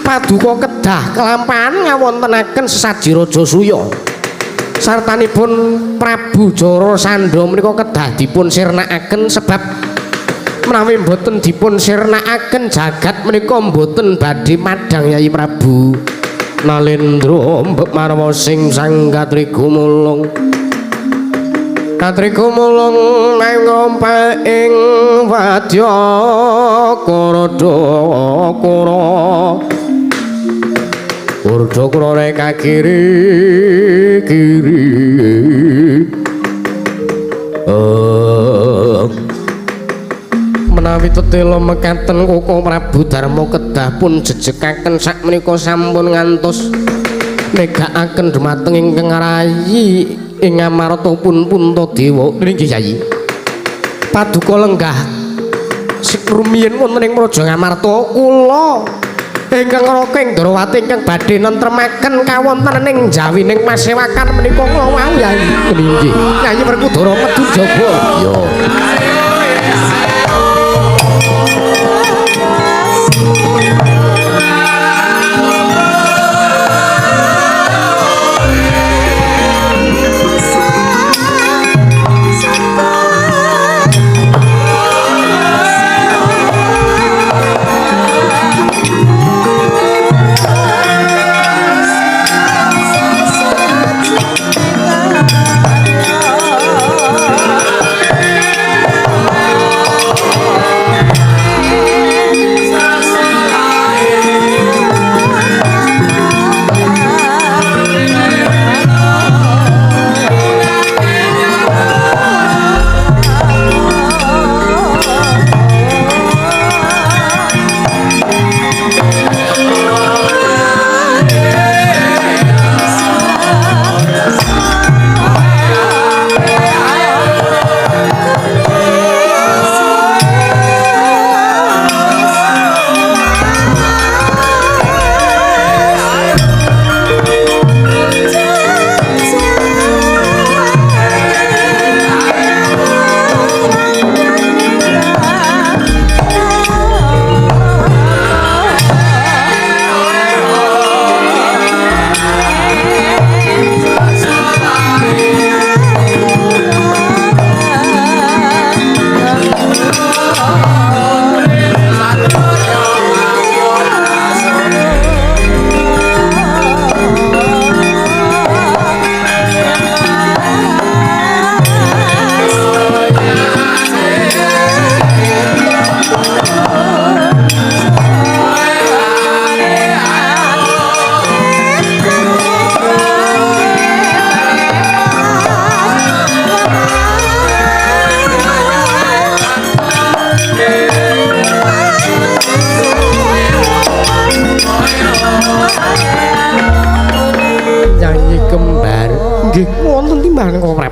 paduka kedah kelampahan ngawontenaken sesaji Raja Suya. Sartanipun Prabu Jarasandha menika kedah dipun sirnakaken sebab menawi mboten dipun sirnakaken jagat menika mboten badhe madhang Yayi Prabu. Nalendra mbek marwa sing sang katrigumulung. Katrigumulung nang ngompek ing wadya Kordakura. Kordakura rek kiri kiri. Menawi tetela mekaten Koko Prabu Darma kedah pun jejekaken sakmenika sampun ngantos negakaken dumateng ingkang rayi ing Amarta pun Puntadewa. Nggih Yayi. Paduka lenggah rumiyin wonten ing Praja Ngamarta kula ingkang raka ing Ndrawati ingkang badhe nentremaken kawontenan jawining pasewakan menika kula wau Yayi. Nggih. Yayi Werkudara metu jaba. Yo.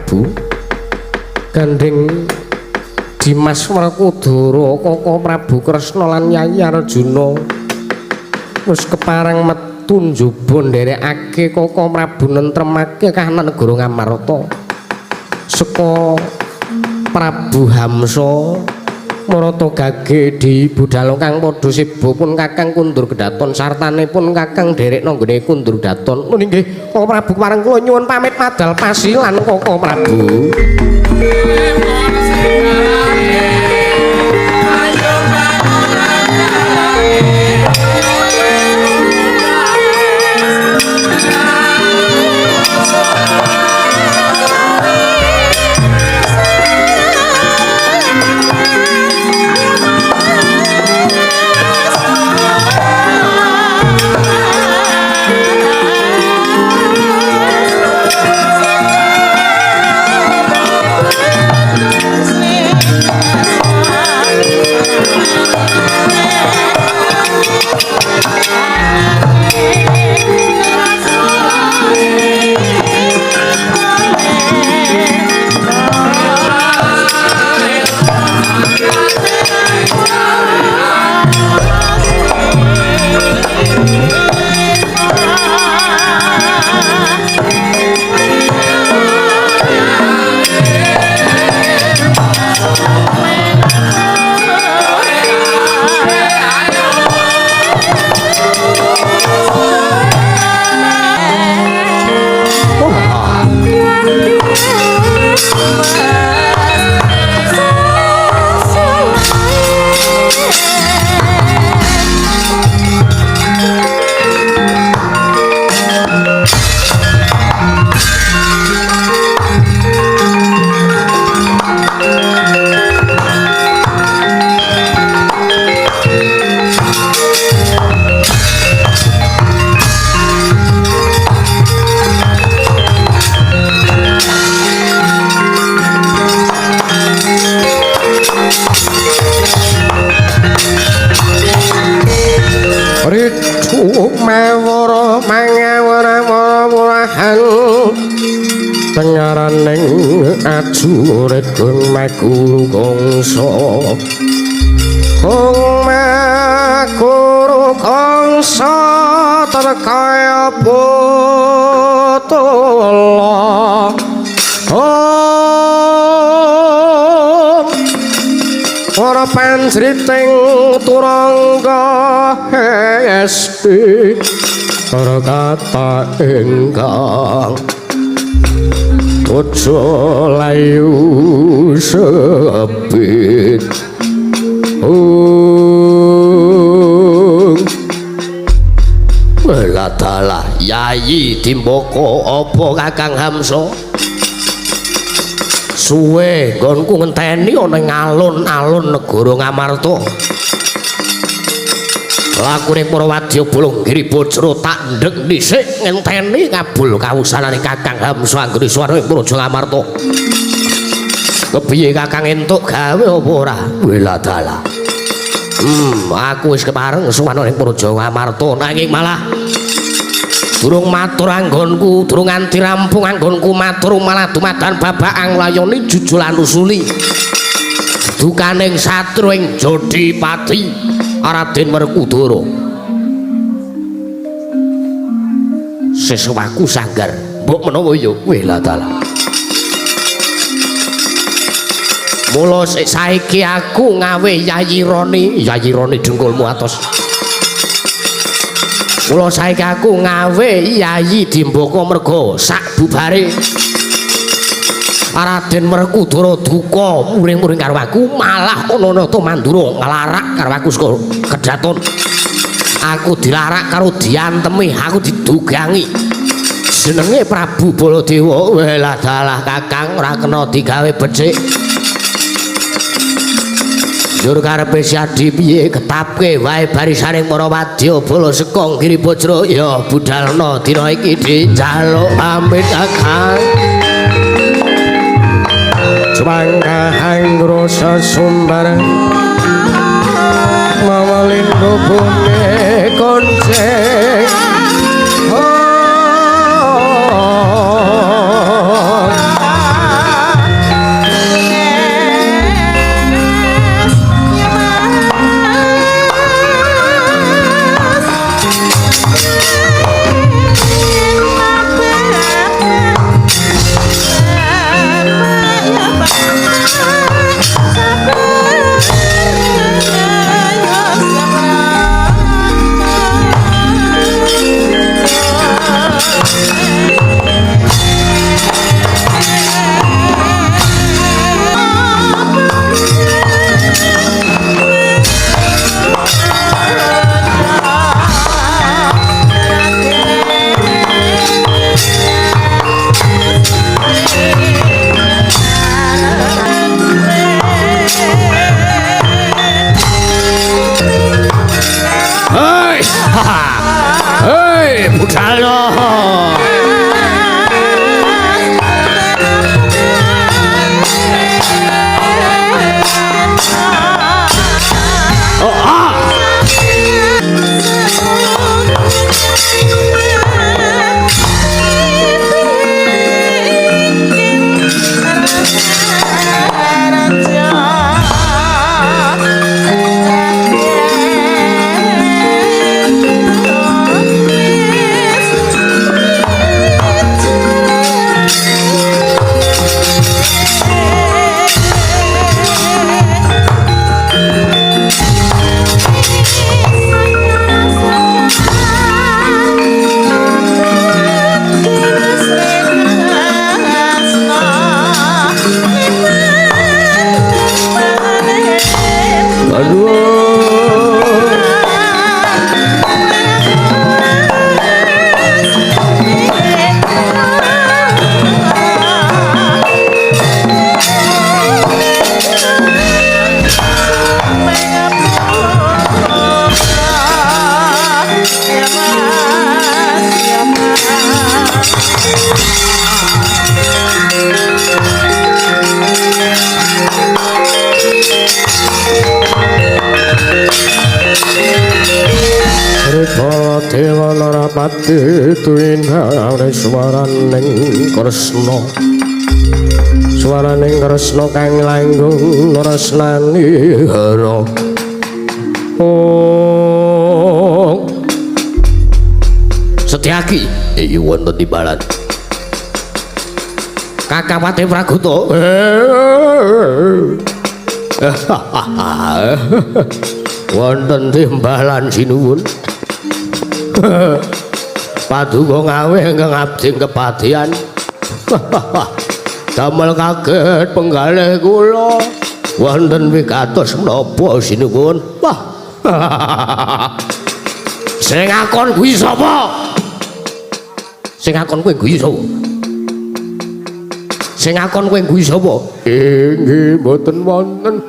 Prabu gandeng Dimas Werkudara Koko Prabu Kresna lan Yayi Arjuna wis kepareng metu njaba nderekake Koko Prabu nentremake kahanan negara Ngamarta saka Prabu Hamsa marata gage di budal kang padha sibuk pun Kakang kundur kedaton sartane pun Kakang derekno nggone kundur daton. Nggih Koko Prabu pareng kula nyuwun pamit madal pasilan Koko Prabu. Ajurit Gung Maguru Kangsa Gung Maguru Kangsa terkaya putula Om para panjriting turangga hesti para kata ingkang ojo layu sepit. Weladalah Yayi Dimbaka apa Kakang Hamsa suwe nggonku ngenteni ana ing alun-alun negara Ngamarta. Lakune para wadya bolong giri bojro tak ndhek dhisik ngenteni kabul kawusanane Kakang Hamsa anggone suwana ing Praja Ngamarta. Kepiye Kakang entuk gawe apa ora? Weladalah. Aku wis kepareng suwana ing Praja Ngamarta nanging malah durung matur anggonku, durung nganti rampung anggonku matur malah dumadan babak anglayoni jujulan usuli. Dukaning satru ing Jodipati Raden Werkudara. Seswaku sanggar mbok menawa ya weladalah. Mula saiki aku ngawe Yayi Roni, Yayi Roni dengkulmu atos. Mula saiki aku ngawe Yayi Dimbaka merga sak bubare Raden Werkudara duka muring-muring karo aku malah ana Nata Mandura nglarak karo aku saka kedaton. Aku dilarak karo diantemi, aku didugangi. Jenenge Prabu Baladewa. Weladalah Kakang ora kena digawe becik. Njur karepe Siadi piye ketapke wae barisaning para wadya bala saka Giri Bajra ya budalna dina iki dijaluk pamit Kakang. Semangkahang rasa sumbar mawalindo bumi konceng. Baladewa Narapati tuwinane swaraning Kresna. Swaraning Kresna kang langkung tresnani Hara. Oh. Setyaki iki wonten timbalan. Kakawate Praguta. Wonten timbalan sinuwun. Paduka ngaweh ingkang abdi kepadian. Damel kaget penggalih kula. Wonten wigatos menapa sinuwun? Wah. Sing akon kuwi sapa? Sing akon kuwi guyu sapa? Sing akon kowe guyu sapa? Inggih mboten wonten.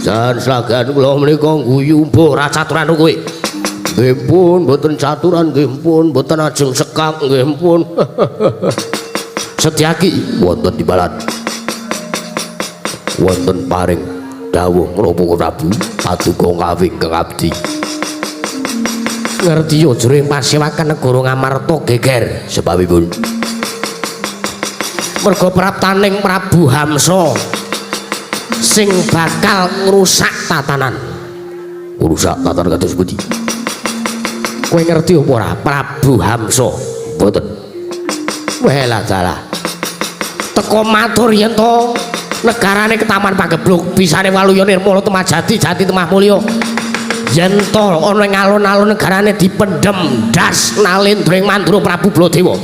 Jan slagan kula menika guyu mbuh ora caturan kowe. Nggih pun mboten caturan, nggih pun mboten ajeng sekak, nggih pun. Setyaki wonten timbalan. Wonten paring dawuh menapa Prabu paduka ngawih ingkang abdi. Ngerti yo jroning pasewakan negara Ngamarta geger sebabipun. Merga praptaning Prabu Hamsa sing bakal ngrusak tatanan. Ngrusak tatanan kados pundi? Kowe ngerti apa ora Prabu Hamsa? Mboten. Welah dalah. Teko matur yen to negarane ketaman pagebluk bisane Waluya Nirmala Temah Jati Jati Temah Mulya. Yen to ana ing alun-alun negarane dipendhem das Nalendra ing Mandura Prabu Baladewa.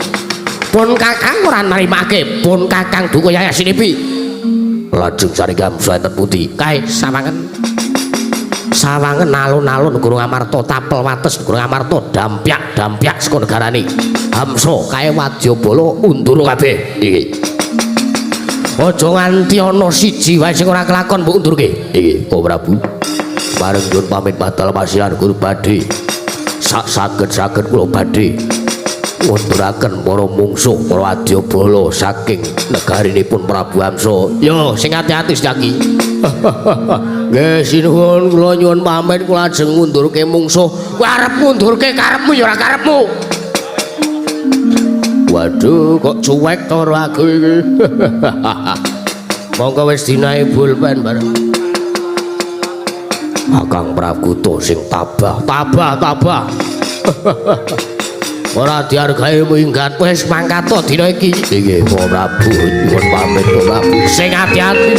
Pun kakang ora nrimake, pun kakang duka Yaya Sinipi. Lajeng saring Hamsa enten pundi? Kae sawangen. Sawangen alun-alun negara Ngamarta, tapel wates negara Ngamarta, dampyak-dampyak saka negarane. Hamsa kae wadyabala undur kabeh iki. Aja nganti ana siji wae sing ora kelakon mbok undurke. Iki, oh Prabu. Bareng nyuwun pamit batal pasiran guru badhe. Sak saged-saged kula badhe ngunduraken para mungsuh para wadyabala saking negarinipun Prabu Hamsa. Yo sing ati-ati Setyaki. Nggih sinuwun kula nyuwun pamit kula ajeng ngundurke mungsuh. Kowe arep ngundurke karepmu ya ora karepmu. Waduh kok cuwek to aku iki. Monggo wis dinae pulpen bareng. Kakang Praguta sing tabah, tabah, tabah. Ora dihargai minggat wis mangkat to dina iki. Nggih, Prabu nyuwun pamit Prabu. Sing ati-ati.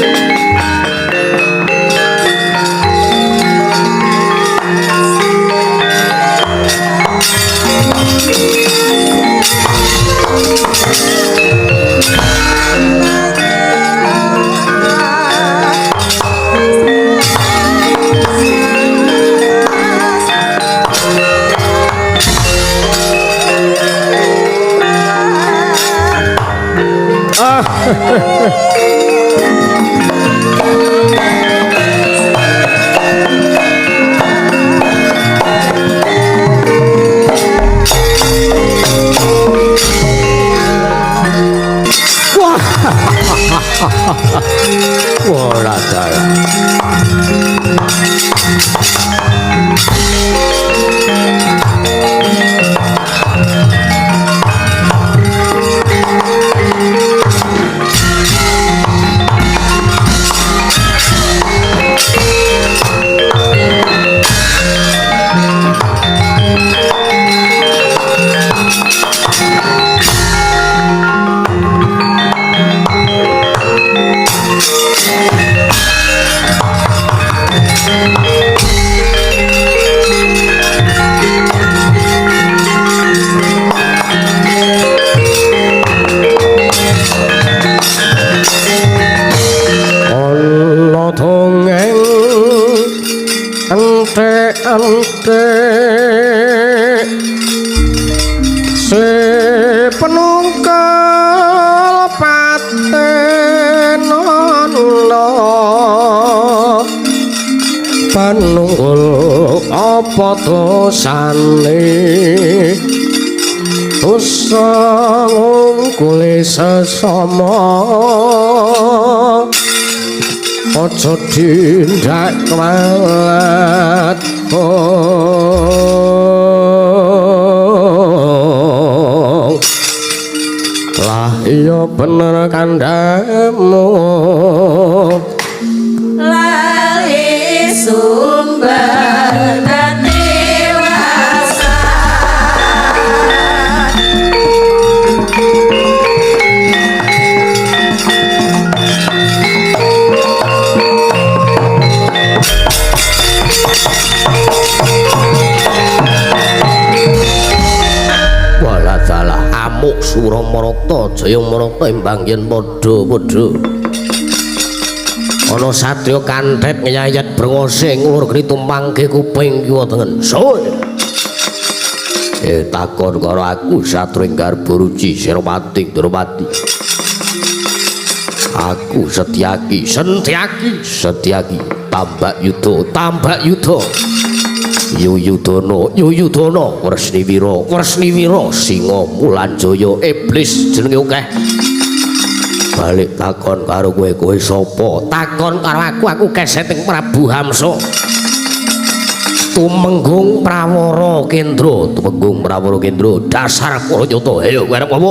Ora dalah. Panunggul apa dosane dosa ngungkuli sesama Aja dindak kuat. Lah iya bener kandhamu. Lali sumber Amuk Suramarata Jayamarata imbang yen padha-padha. Ana satriya kanthet ngeyayat brengose ngulur geni tumpangke kuping kiwa tengen. Soe. Takon karo aku satriya garba ruci Senopati Ndrawati. Aku Setyaki, Sentyaki, Setyaki, Tambak Yuda, Tambak Yuda. Yuyudana, Yuyudana, Wresniwira, Wresniwira, Singa Mulanjaya, iblis jenenge akeh. Balik takon karo kowe, kowe sapa? Takon karo aku, aku keseting Prabu Hamsa. Tumenggung Prawara Kendra, Tumenggung Prawara Kendra, dasar Paranyata. Ayo kowe arep apa?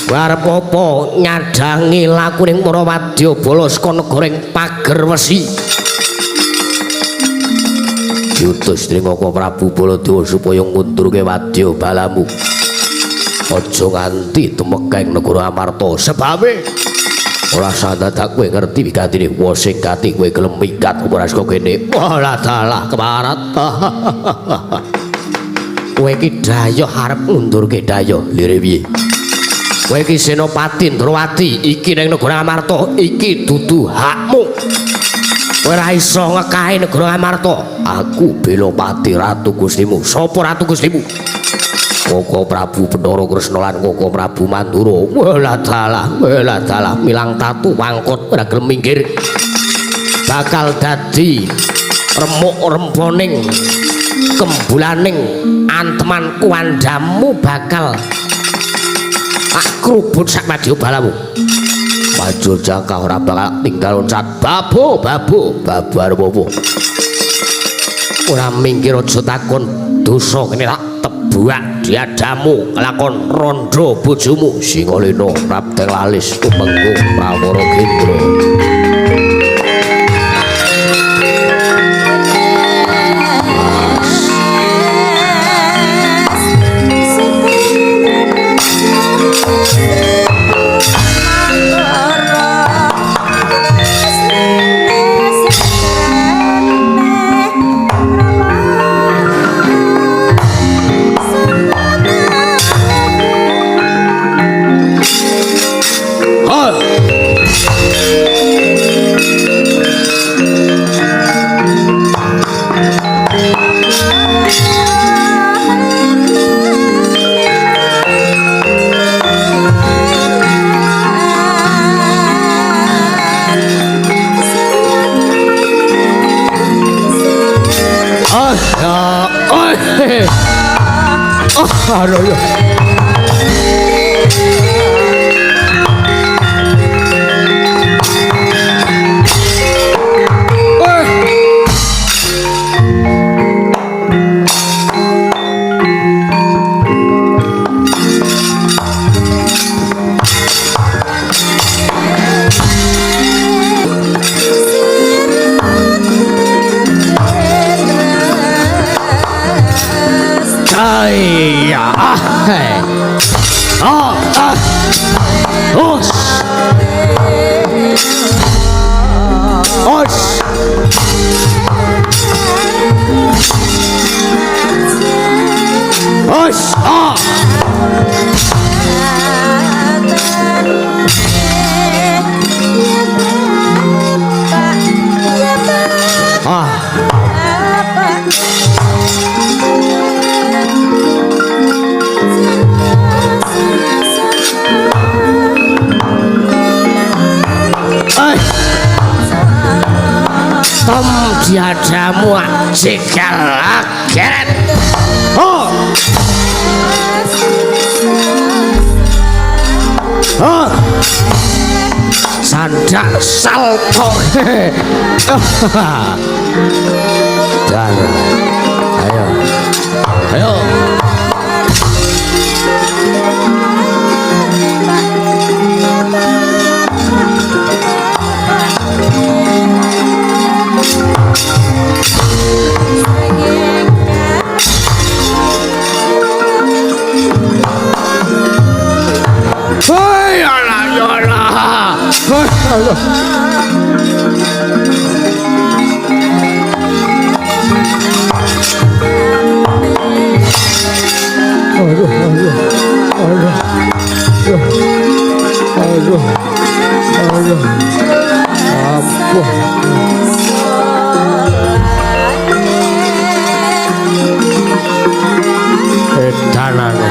Kowe arep apa nyadangi lakuning para wadyabala saka negara ing pager wesi? Diutus dening Koko Prabu Baladewa supaya ngundurke wadya balamu. Aja nganti tumekeng negara Amarta. Sebabe ora sandadak kowe ngerti wigatine wa sing gati kowe gelem minggat ora saka kene. Walah dalah keparat. Kowe iki dayoh arep ngundurke dayoh lire piye? Kowe iki Senopati Ndrawati, iki ning negara Amarta, iki dudu hakmu. Kowe ora iso ngekahi negara Amarta. Aku Belopati Ratu Gustimu. Sapa Ratu Gustimu? Koko Prabu Bathara Kresna lan Koko Prabu Mandura. Walah dalah, walah dalah milang tatu wangkot ora gelem minggir. Bakal dadi remuk remponing kembulaning anteman kuwandamu bakal tak krubut sak madya balamu. Maju jangka ora bakal tinggal loncat. Babu, babu, babu arep apa? Ora minggir aja takon dosa kene tak tebuak diadamu kelakon rondo bojomu Singalena Prapteng Lalis Tumenggung Prawara Kendra. Diadamu jegal geret. Oh. Oh. Candak salto. Dan ayo. Ayo. Hei, alah, ya alah. Hei, alah. Aduh, aduh, aduh, aduh, aduh, aduh, ampun. Edanane.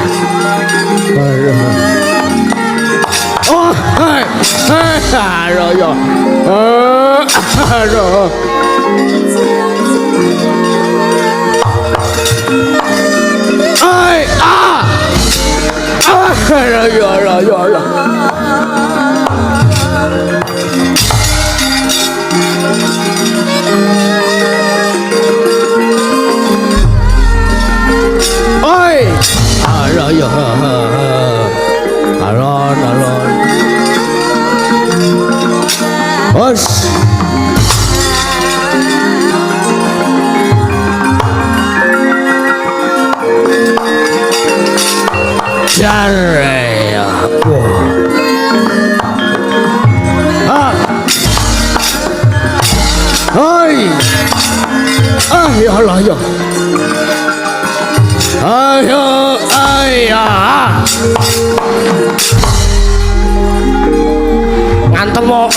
Aduh. Oh, hei, hei, aduh, ya. Aduh. Ai, ah. Ah, ya, ya, ya, ya. Oi, aduh, ya. Alon, alon. Os. Jare. Wah. Ah. Hai. Ah, ya Allah ya. Ayo, ayah. Ngantem kok.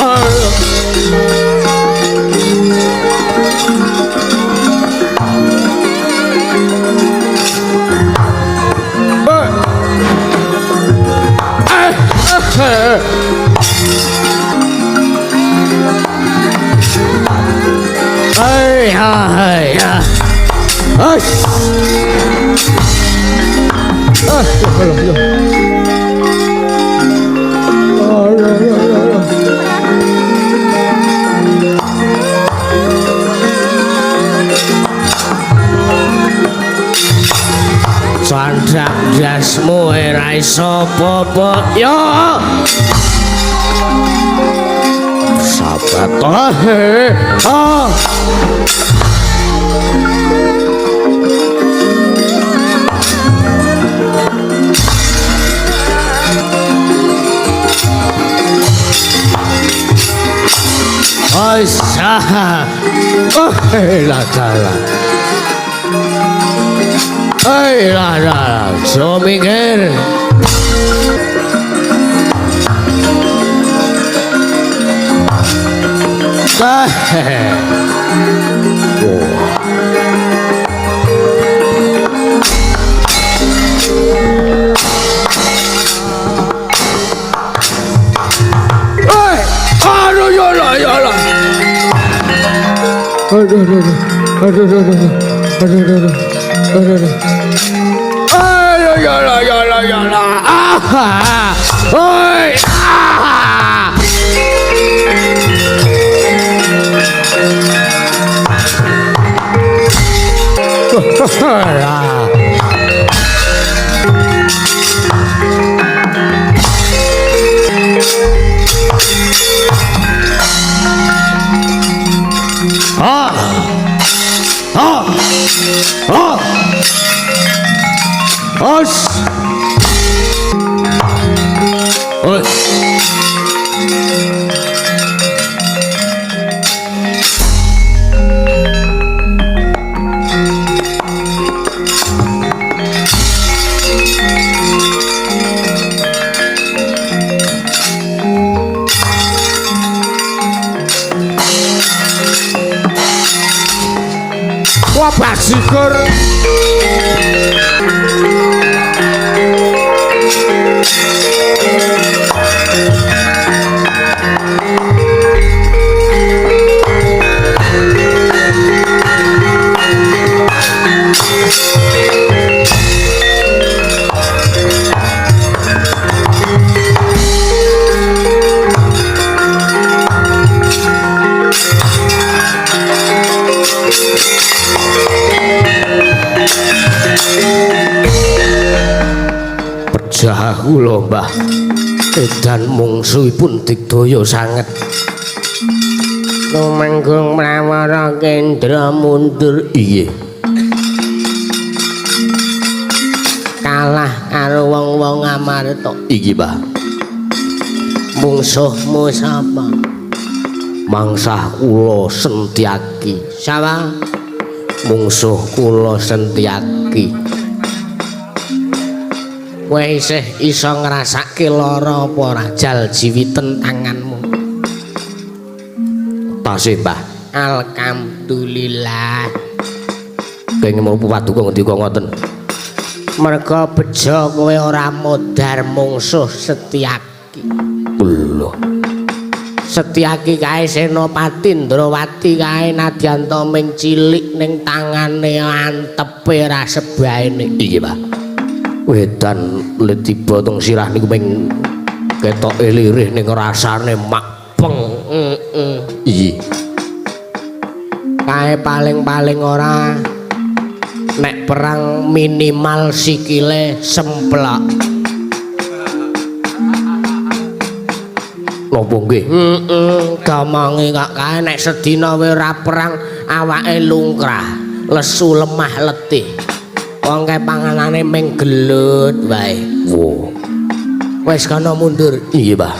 Ai ai ai. Ah, ya Allah ya. Aduh, ya Allah. Candak jasmu ora iso apa-apa. Yo. Sabar toh. Ah. Aisyah. Oh, la la. Ai la la, so minggir. Ah. Oh. Eh, aduh ya Allah ya Allah. Aduh, aduh, aduh, aduh, aduh, aduh, aduh, aduh, aduh. Aduh ya Allah ya Allah ya Allah. Ah. Oi. Ah. Ah. Ah. Ah. Ah. Os. Oi. Wah, bajigur. kula, Mbah. Edan mungsuhipun digdaya sanget. Tumenggung Prawara Kendra mundur. Iya. Kalah karo wong-wong Amarta. Iki, Mbah. Mungsuhmu sapa? Mangsah kula Sentiaki. Sapa? Mungsuh kula Sentiaki. Kowe isih iso ngrasake lara apa ora? Jal jiwiten tanganmu. Tasih, Mbah. Alhamdulillah. Kenging menapa paduka ngendika ngoten? Merga bejo kowe ora modar mungsuh Setiaki. Lho. Setiaki kae Senopati Ndrawati kae nadyan ta ming cilik ning tangane antepe ra sebaene. Iya, Mbah. Wedan letiba teng sirah niku ming ketoke lirih ning rasane makpeng. Heeh. Iya. Kae paling-paling ora nek perang minimal sikile semplak. Napa nggih? Heeh, gamange kok kae nek sedina wae ora perang awake lungkrah, lesu lemah letih. Wong kae panganane ming gelut wae. Wo. Wis kana mundur. Iya, Mbah.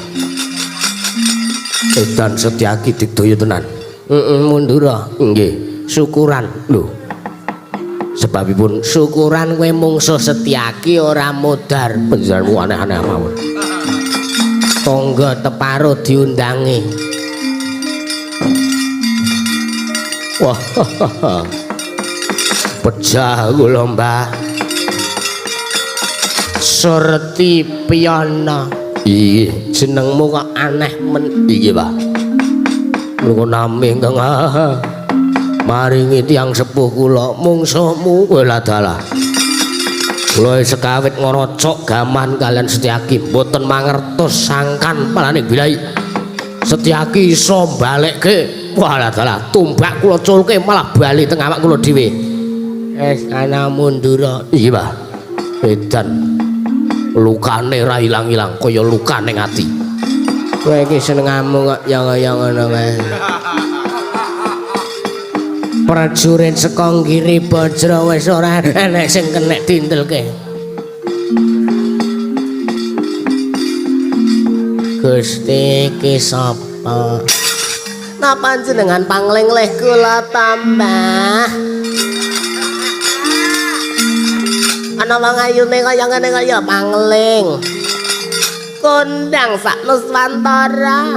Edan Setiaki digdaya tenan. Heeh, mundur. Nggih. Syukuran. Lho. Sebabipun syukuran kowe mungsuh Setiaki ora modar. Panjenenganmu aneh-aneh mawon. Tangga teparo diundangi. Wah. Pejah kula, Mbah. Surti Piyana. Iya, jenengmu kok aneh men. Iya, Mbah. Menika nami ingkang maringi tiyang sepuh kula mungsuhmu kowe ladalah. Kula sekawit ngrocok gaman kalian Setiaki mboten mangertos sangkan palane bilai. Setiaki iso balekke. Wah ladalah tumbak kula culke malah bali teng awak kula dhewe. Wis ana mundur. Iya, Mbah. Edan lukane ra ilang-ilang kaya luka ning ati. Kowe iki senengamu kok ya kaya ngono kae. Prajurit saka Giri Bajra wis ora enek sing kenek dintelke. Gusti iki sapa? Napa panjenengan pangling-lih kula tambah? Ana wong ayune kaya ngene kaya pangling. Kondang sak Nuswantara.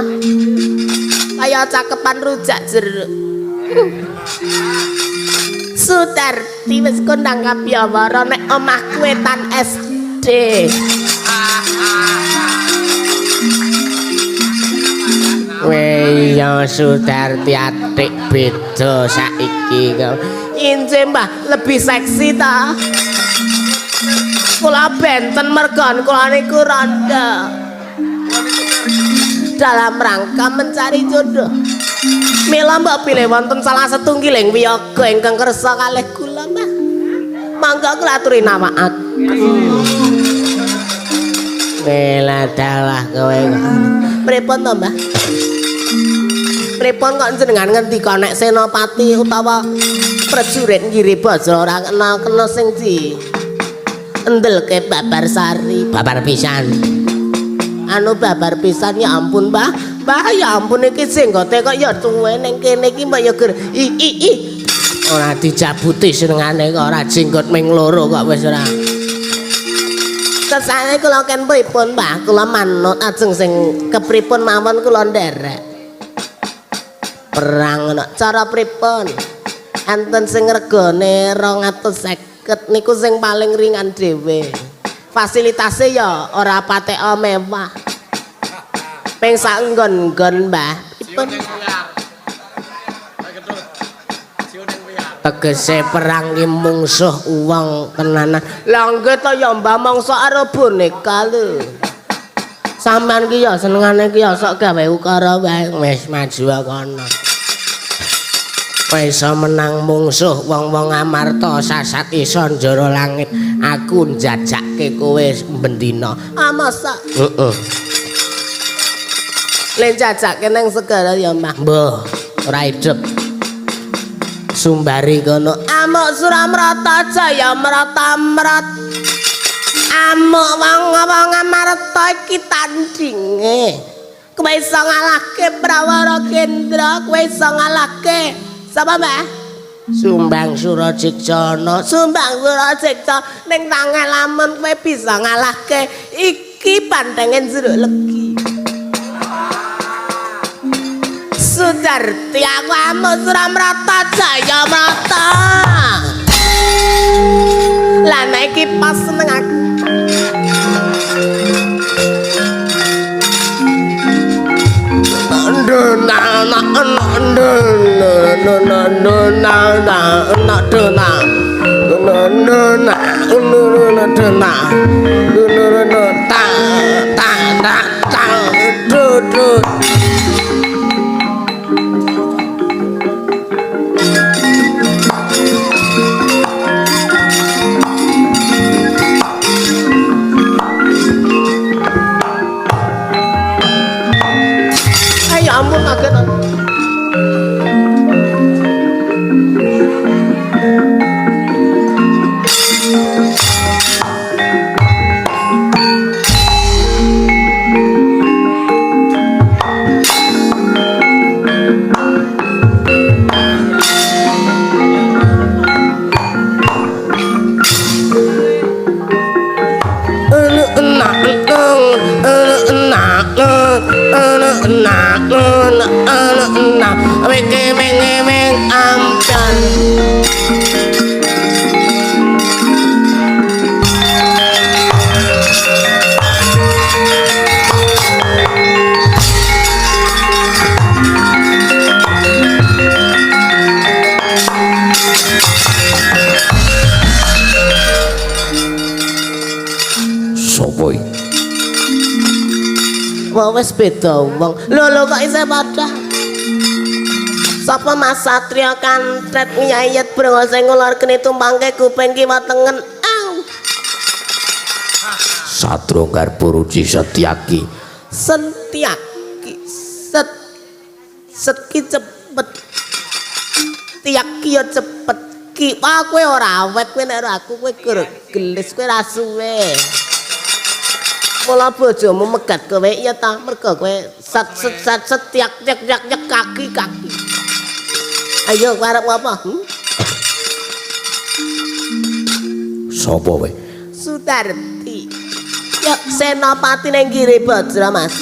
Kaya cakepan rujak jeruk. Sudarti wis kondang kabiyawara nek omahku wetan SD. Weh ya Sudarti atik beda saiki. Inje Mbah lebih seksi ta. Kula benten mergon kula niku rondo. Dalam rangka mencari jodoh. Mila mbok pilih wonten salah setunggiling wiyaga ingkang kersa kalih kula, Mbah. Mangga kula aturi nawaat. Mila dalah kowe. Pripun to, Mbah? Pripun kok jenengan ngendika nek senopati utawa prajurit Giri Bajra ora kena sing di endelke babar sari, babar pisan. Anu babar pisan ya ampun, Mbah. Mbah ya ampun iki jenggote kok ya tuwe ning kene iki mbok ya ger i i i. Ora dijabuti senengane kok ora jenggot ming loro kok wis ora. Kesane kula ken pripun, Mbah? Kula manut ajeng sing kepripun mawon kula nderek. Perang ana cara pripun? Enten sing regane 250 niku sing paling ringan dhewe. Fasilitase ya ora pateka mewah. Ping sak nggon-nggon, Mbah. Pripun? Tegese perang ki mungsuh wong tenanan. Lah nggih to ya Mbah mangsa karo boneka lho. Sampeyan ki ya senengane ki ya sok gawe ukara wae wis maju kono. Kowe iso menang mungsuh wong-wong Amarta sasat iso njara langit. Aku njajakke kowe bendina. Ah masa? Heeh. Le njajake nang segara ya, Mbah. Mbah, ora idep. Sumbari kono. Amuk Suramrata jaya mrata-mrat. Amuk wong-wong Amarta iki tandinge. Kowe iso ngalahke Prawara Kendra, kowe iso ngalahke sapa, Mbah? Sumbang Surajikjana. Sumbang Surajikja ning tangeh lamun kowe bisa ngalahke iki pantengen jeruk legi. Sudarti aku amuk Suramrata jaya mrata. Lah nek iki pas seneng aku. Ya ampun kaget aku. Sopo iki? Wah wis beda wong. Lho lho kok isih padha. Sapa Mas Satria kantret nyayet brengose ngulor kene tumpangke kuping kiwa tengen. Au. Satria Garba Ruci Setyaki. Setyaki. Set set ki cepet. Tiaki ya cepet. Ki wah kowe ora awet kowe nek aku kowe gelis kowe ra suwe. Mula bojomu megat kowe iya ta mergo kowe set set set set tiak tiak tiak tiak kaki kaki. Ayo kowe arep apa? Sopo kowe? Sudarti. Ya senopati ning Giribajra, Mas.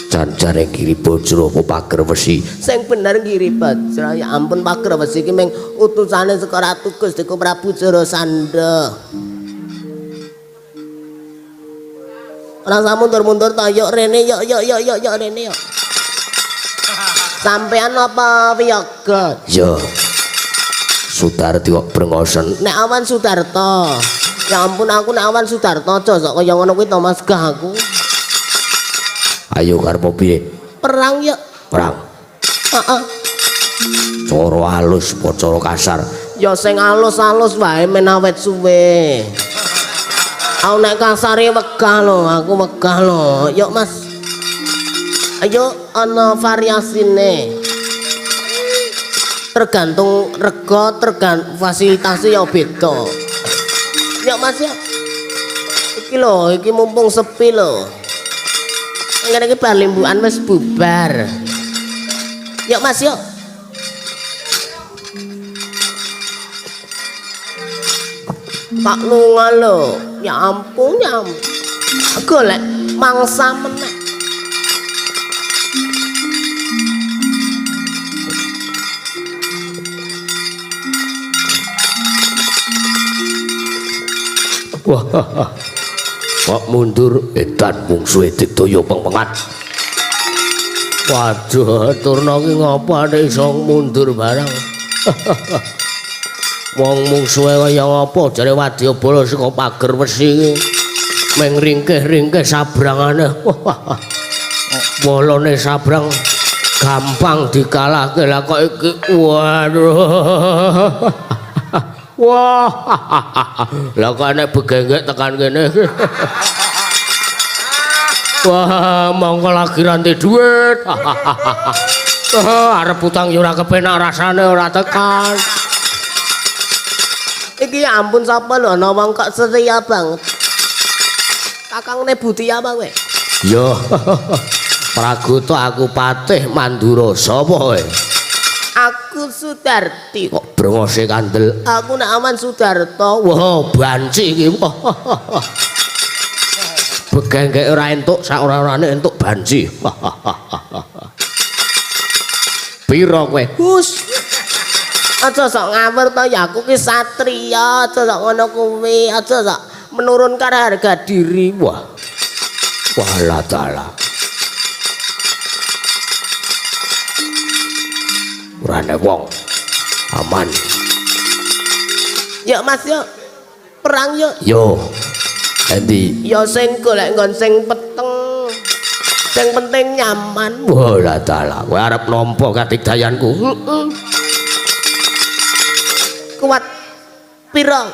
Jan-jane Giribajra apa Pager Wesi? Sing bener Giribajra. Ya ampun Pager Wesi iki mung utusane saka Ratu Gusti Prabu Jarasandha. Ora usah mundur-mundur to, yuk rene yuk yuk yuk yuk yuk rene yuk. Sampean apa wiyaga? Ya. Sudarti kok brengosen. Nek awan Sudarta. Ya ampun aku nek awan Sudarta aja sok kaya ngono kuwi to Mas gah aku. Ayo karep piye? Perang yuk. Perang. Heeh. Cara halus apa cara kasar? Ya sing halus-halus wae men awet suwe. Aku nek kasare wegah lho, aku wegah lho. Yuk Mas. Ayo ana variasine. Tergantung rega, tergantung fasilitasi ya beda. Yuk Mas yuk. Iki lho, iki mumpung sepi lho. Ngene iki bar limbukan wis bubar. Yuk Mas yuk. Pak lunga lho. Ya ampun, ya ampun. Golek mangsa meneh. Wah, kok mundur edan mungsuhe digdaya pengpengan. Waduh, Turna ki ngopo nek iso mundur barang. Wong mungsuhe kaya ngapa jare wadyabala saka Pager Wesi iki. Meng ringkeh-ringkeh sabrangane. Wah, bolone sabrang Gampang dikalahke lah kok iki. Waduh. Wah. Lah kok nek begenggek tekan kene. Wah, mongko lagi ranti duit. Arep utang yo ora kepenak rasane ora tekan. Iki ya ampun sapa lho ana wong kok setia banget. Kakangne Buti apa kowe? Yo. Pragoto aku Patih Mandura. Sapa kowe? Aku Sudarti. Kok brengose kandel? Aku nek aman Sudarto. Wah, banci iki. Begenggek ora entuk sak ora-orane entuk banci. Piro kowe? Hus. Aja sok ngawur to ya aku ki satriya, aja sok ngono kuwi, aja sok menurunkan harga diri. Wah. Walah dalah. Ora ana wong. Aman. Yuk Mas yuk. Perang yuk. Yo. Endi? Ya sing golek nggon sing peteng. Sing penting nyaman. Walah dalah, kowe arep nampa kadigdayanku. Heeh. Kuat pira?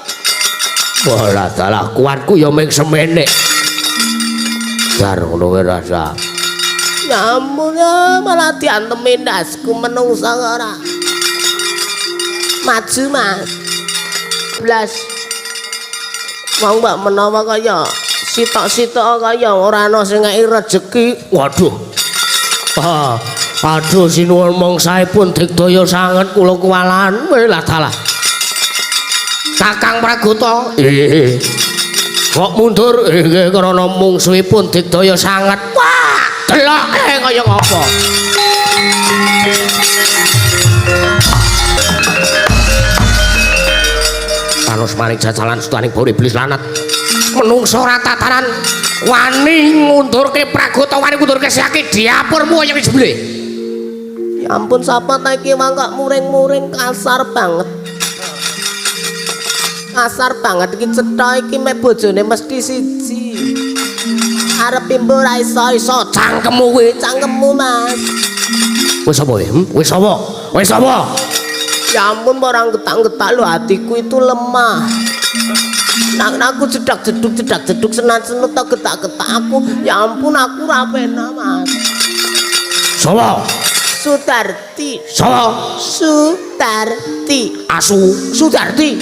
Walah dalah, kuatku ya mung semene. Jar ngono kowe rasa. Ya ampun ya, malah diantemi ndasku menungsa ora. Maju Mas. Blas. Wong mbak menawa kaya sitok-sitok kaya ora ana sing ngeki rejeki. Waduh. Ah, aduh sinuwun mongsaipun digdaya sanget kula kuwalahan. Welah dalah. Kakang Pragoto. Kok mundur nggih krana mungsuhipun digdaya sanget. Wah, deloke kaya ngapa. Panus maring jajalan sutaning boro iblis lanat. Menungso ora tataran wani ngundurke Pragoto, wani ngundurke Saki diapurmu kaya jebule. Ya ampun sapa ta iki wong kok muring-muring kasar banget. Kasar banget iki cetha iki mek bojone mesti siji. Arep imbu ora iso-iso cangkemmu kuwi, cangkemmu Mas. Wis apa kowe? Wis apa? Wis apa? Ya ampun orang getak-getak lho hatiku itu lemah. Nak aku jedak-jeduk jedak-jeduk senat-senut to getak-getak aku. Ya ampun aku ora penak Mas. Sapa? Sudarti. Sapa? Sudarti. Asu Sudarti.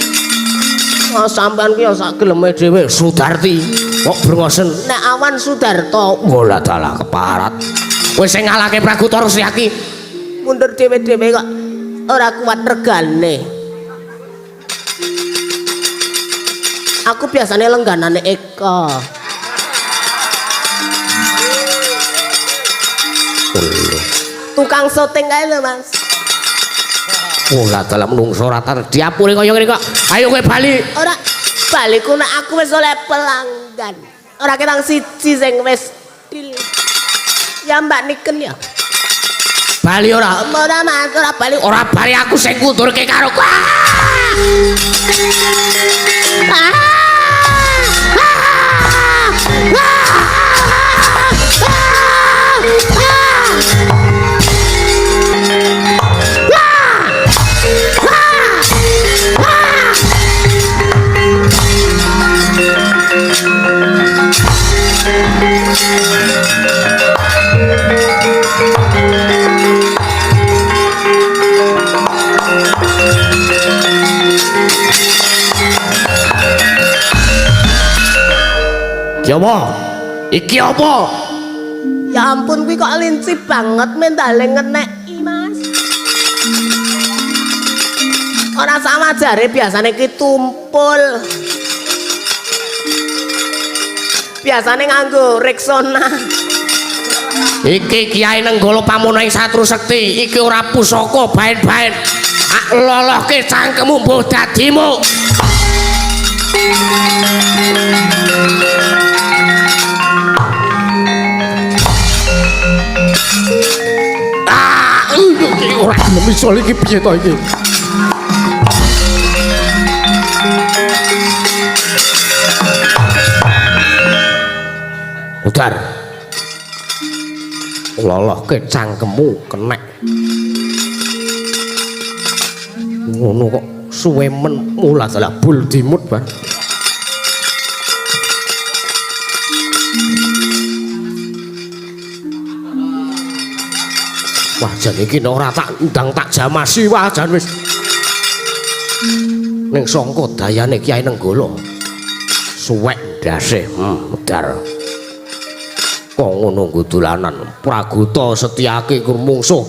Oh, sampean ki ya sak geleme dhewe Sudarti. Kok brengosen? Nek awan Sudarto. Walah dalah keparat. Wis sing ngalahke Pragoto Rusyaki. Mundur dhewe-dhewe kok ora kuat regane. Aku biasanya lengganane Eka. Tukang syuting kae lho Mas. Wah, dalam menungso rata diapure kaya ngene kok. Ayo kowe bali. Ora baliku nek aku wis oleh pelanggan. Ora ketang siji sing wis deal. Ya Mbak Niken ya. Bali ora? Ora Mas, ora bali. Ora bali aku sing ngundurke karo kowe. Iki apa? Iki apa? Ya ampun kuwi kok linci banget mendale ngeneki Mas. Ora sama jare biasane ki tumpul. Biasane nganggo Rexona. Iki Kiai Nenggala Pamuna ing Satru Sekti, iki ora pusaka baen-baen. Ak lolohke cangkemmu mbuh dadimu. Ah, iki ora gelem iso iki piye to iki? Udar. Lolohke cangkemmu kenek. Ngono kok suwe men mula dalah bul dimut, Bang. Wah, jan iki nek ora tak ndang tak jamasi wah jan wis. Ning sangka dayane Kyai Nenggala. Suwek ndase, medar. Kok ngono nggo dolanan Praguta Setyaki ku mungsuh.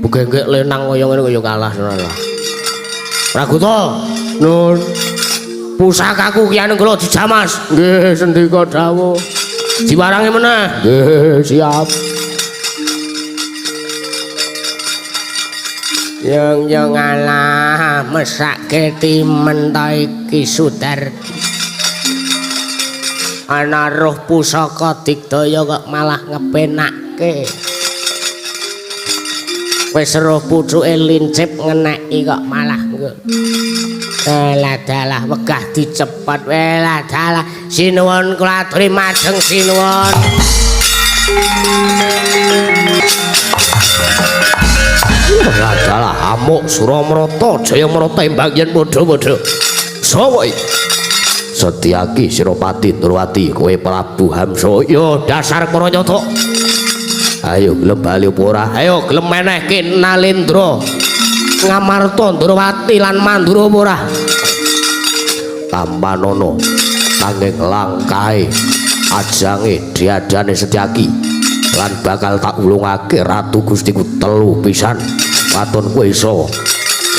Begenggek lenang kaya ngene kaya kalah ngono. Praguta, nun. Pusakaku Kyai Nenggala dijamas. Nggih, sendika dawuh. Diwarangi meneh. Nggih, siap. Yang yo ngalah mesake timen ta iki Sudar. Ana roh pusaka digdaya kok malah ngepenake. Wis roh pucuke lincip ngeneki kok malah nggo. Elah dalah wegah dicepot. Elah dalah sinuwun kula aturi majeng sinuwun. Adalah amuk Suramrata Jayamrata imbang yen padha-padha. Sapa iki? Setyaki Senopati Ndrawati kowe Prabu Hamsa. Ya dasar para nyata. Ayo gelem bali apa ora? Ayo gelem menehke Nalendra Ngamarta Ndrawati lan Mandura apa ora? Tampanana nanging langkahe ajange diadane Setyaki lan bakal tak ulungake Ratu Gustiku telu pisan. Waton kowe iso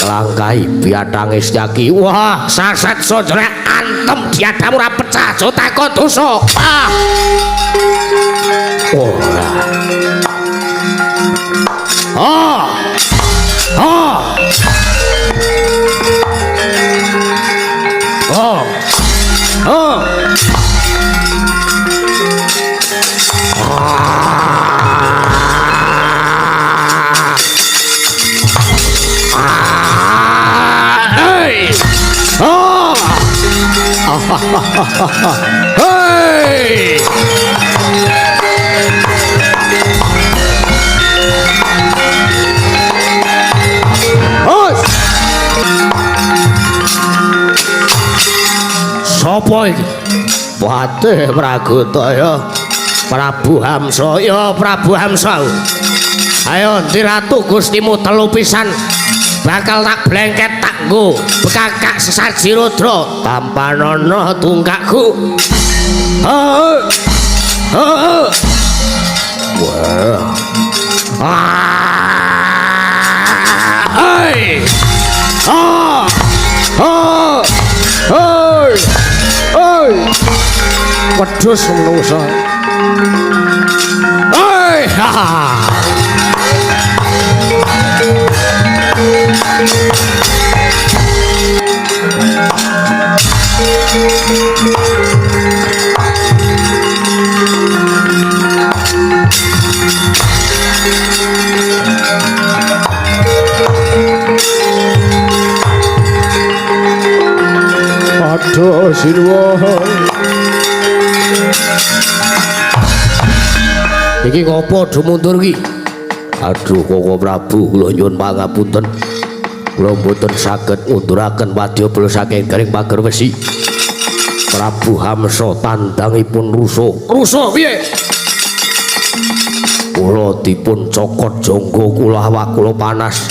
nglangkahi biatange Setyaki. Wah, saset sojrek antem diadamu ora pecah aja takon dosa. Ah. Ora. Ah. Ah. Ah. Ah. Hey! Hos! Sopo iki? Wateh Praguta ya. Prabu Hamsa ya, Prabu Hamsa. Ayo ndi ratu Gustimu telu pisan. Bakal tak blengket tak nggo bekakak sesaji rudra tampanana tungkakku. Heeh. Heeh. Wah. Ah. Hey. Ah. Ah. Hey. Hey. Wedhus menungso. Hey. Ha. Aduh sinuwun. Iki ngopo do mundur iki? Aduh Koko Prabu kula nyuwun pangapunten. Kula mboten saged ngunduraken wadyabala saking garing pager wesi. Prabu Hamsa tandangipun rusuh. Rusuh piye? Kula dipun cokot jangga kula awak kula panas.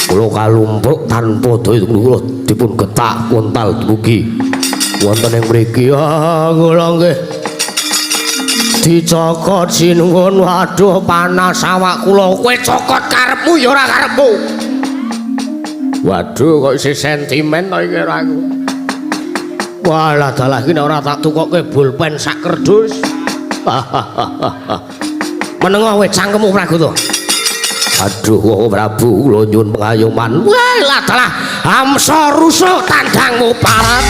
Kula kalumpruk tanpa daya kula dipun getak kuntal dumugi wonten ing mriki. Ah kula nggih dicokot sinuwun. Waduh panas awak kula. Kowe cokot karepmu ya ora karepmu. Waduh kok isih sentimen to iki karo aku. Walah dalah iki nek ora tak tukokke bolpen sak kerdus. Menengo kowe cangkemmu Praguta. Aduh Koko Prabu kula nyuwun pengayoman. Walah dalah Hamsa rusuh tandangmu parat.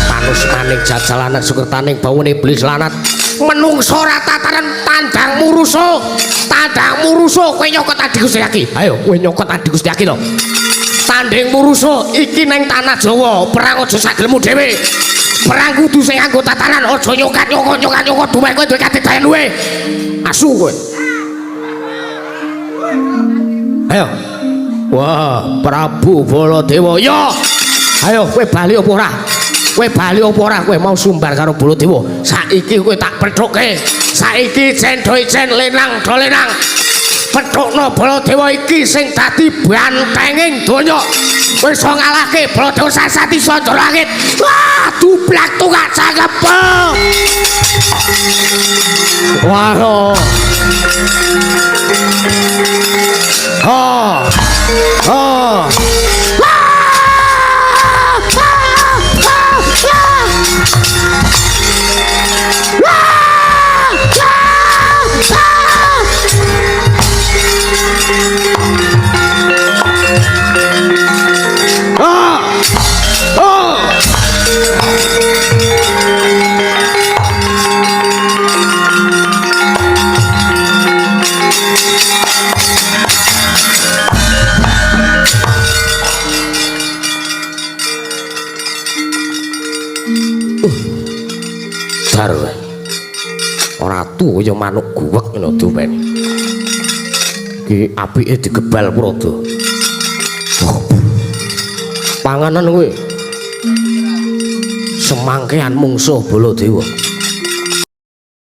Panus maning jajalanan sukertaning bawane iblis lanat. Menungso ora tataran tandang muruso. Tandang muruso kowe nyokot adhiku Setyaki. Ayo kowe nyokot adhiku Setyaki to. Tanding muruso iki neng tanah Jawa, perang aja sagelmu dhewe. Perang kudu sing nganggo tatanan, aja nyokat-nyokot nyokat-nyokot duwe kowe duwe katedayan luwe. Asu kowe. Ayo. Wah, Prabu Baladewa. Yo. Ayo kowe bali apa ora? Kowe bali apa ora? Kowe mau sumbar karo Baladewa. Saiki kowe tak pethukke. Saiki cendho icen lenang do lenang. Pethukno Baladewa iki sing dadi bantenging donya. Kowe iso ngalahke Baladewa sasati sandara langit. Wah, dublak tukak cakep. Wah. Oh. Oh. Oh. Dar kowe. Ratu kaya manuk guwek ngono dupene. Iki apike digebal Prada. Oh. Panganan kowe. Semangkean mungsuh Baladewa.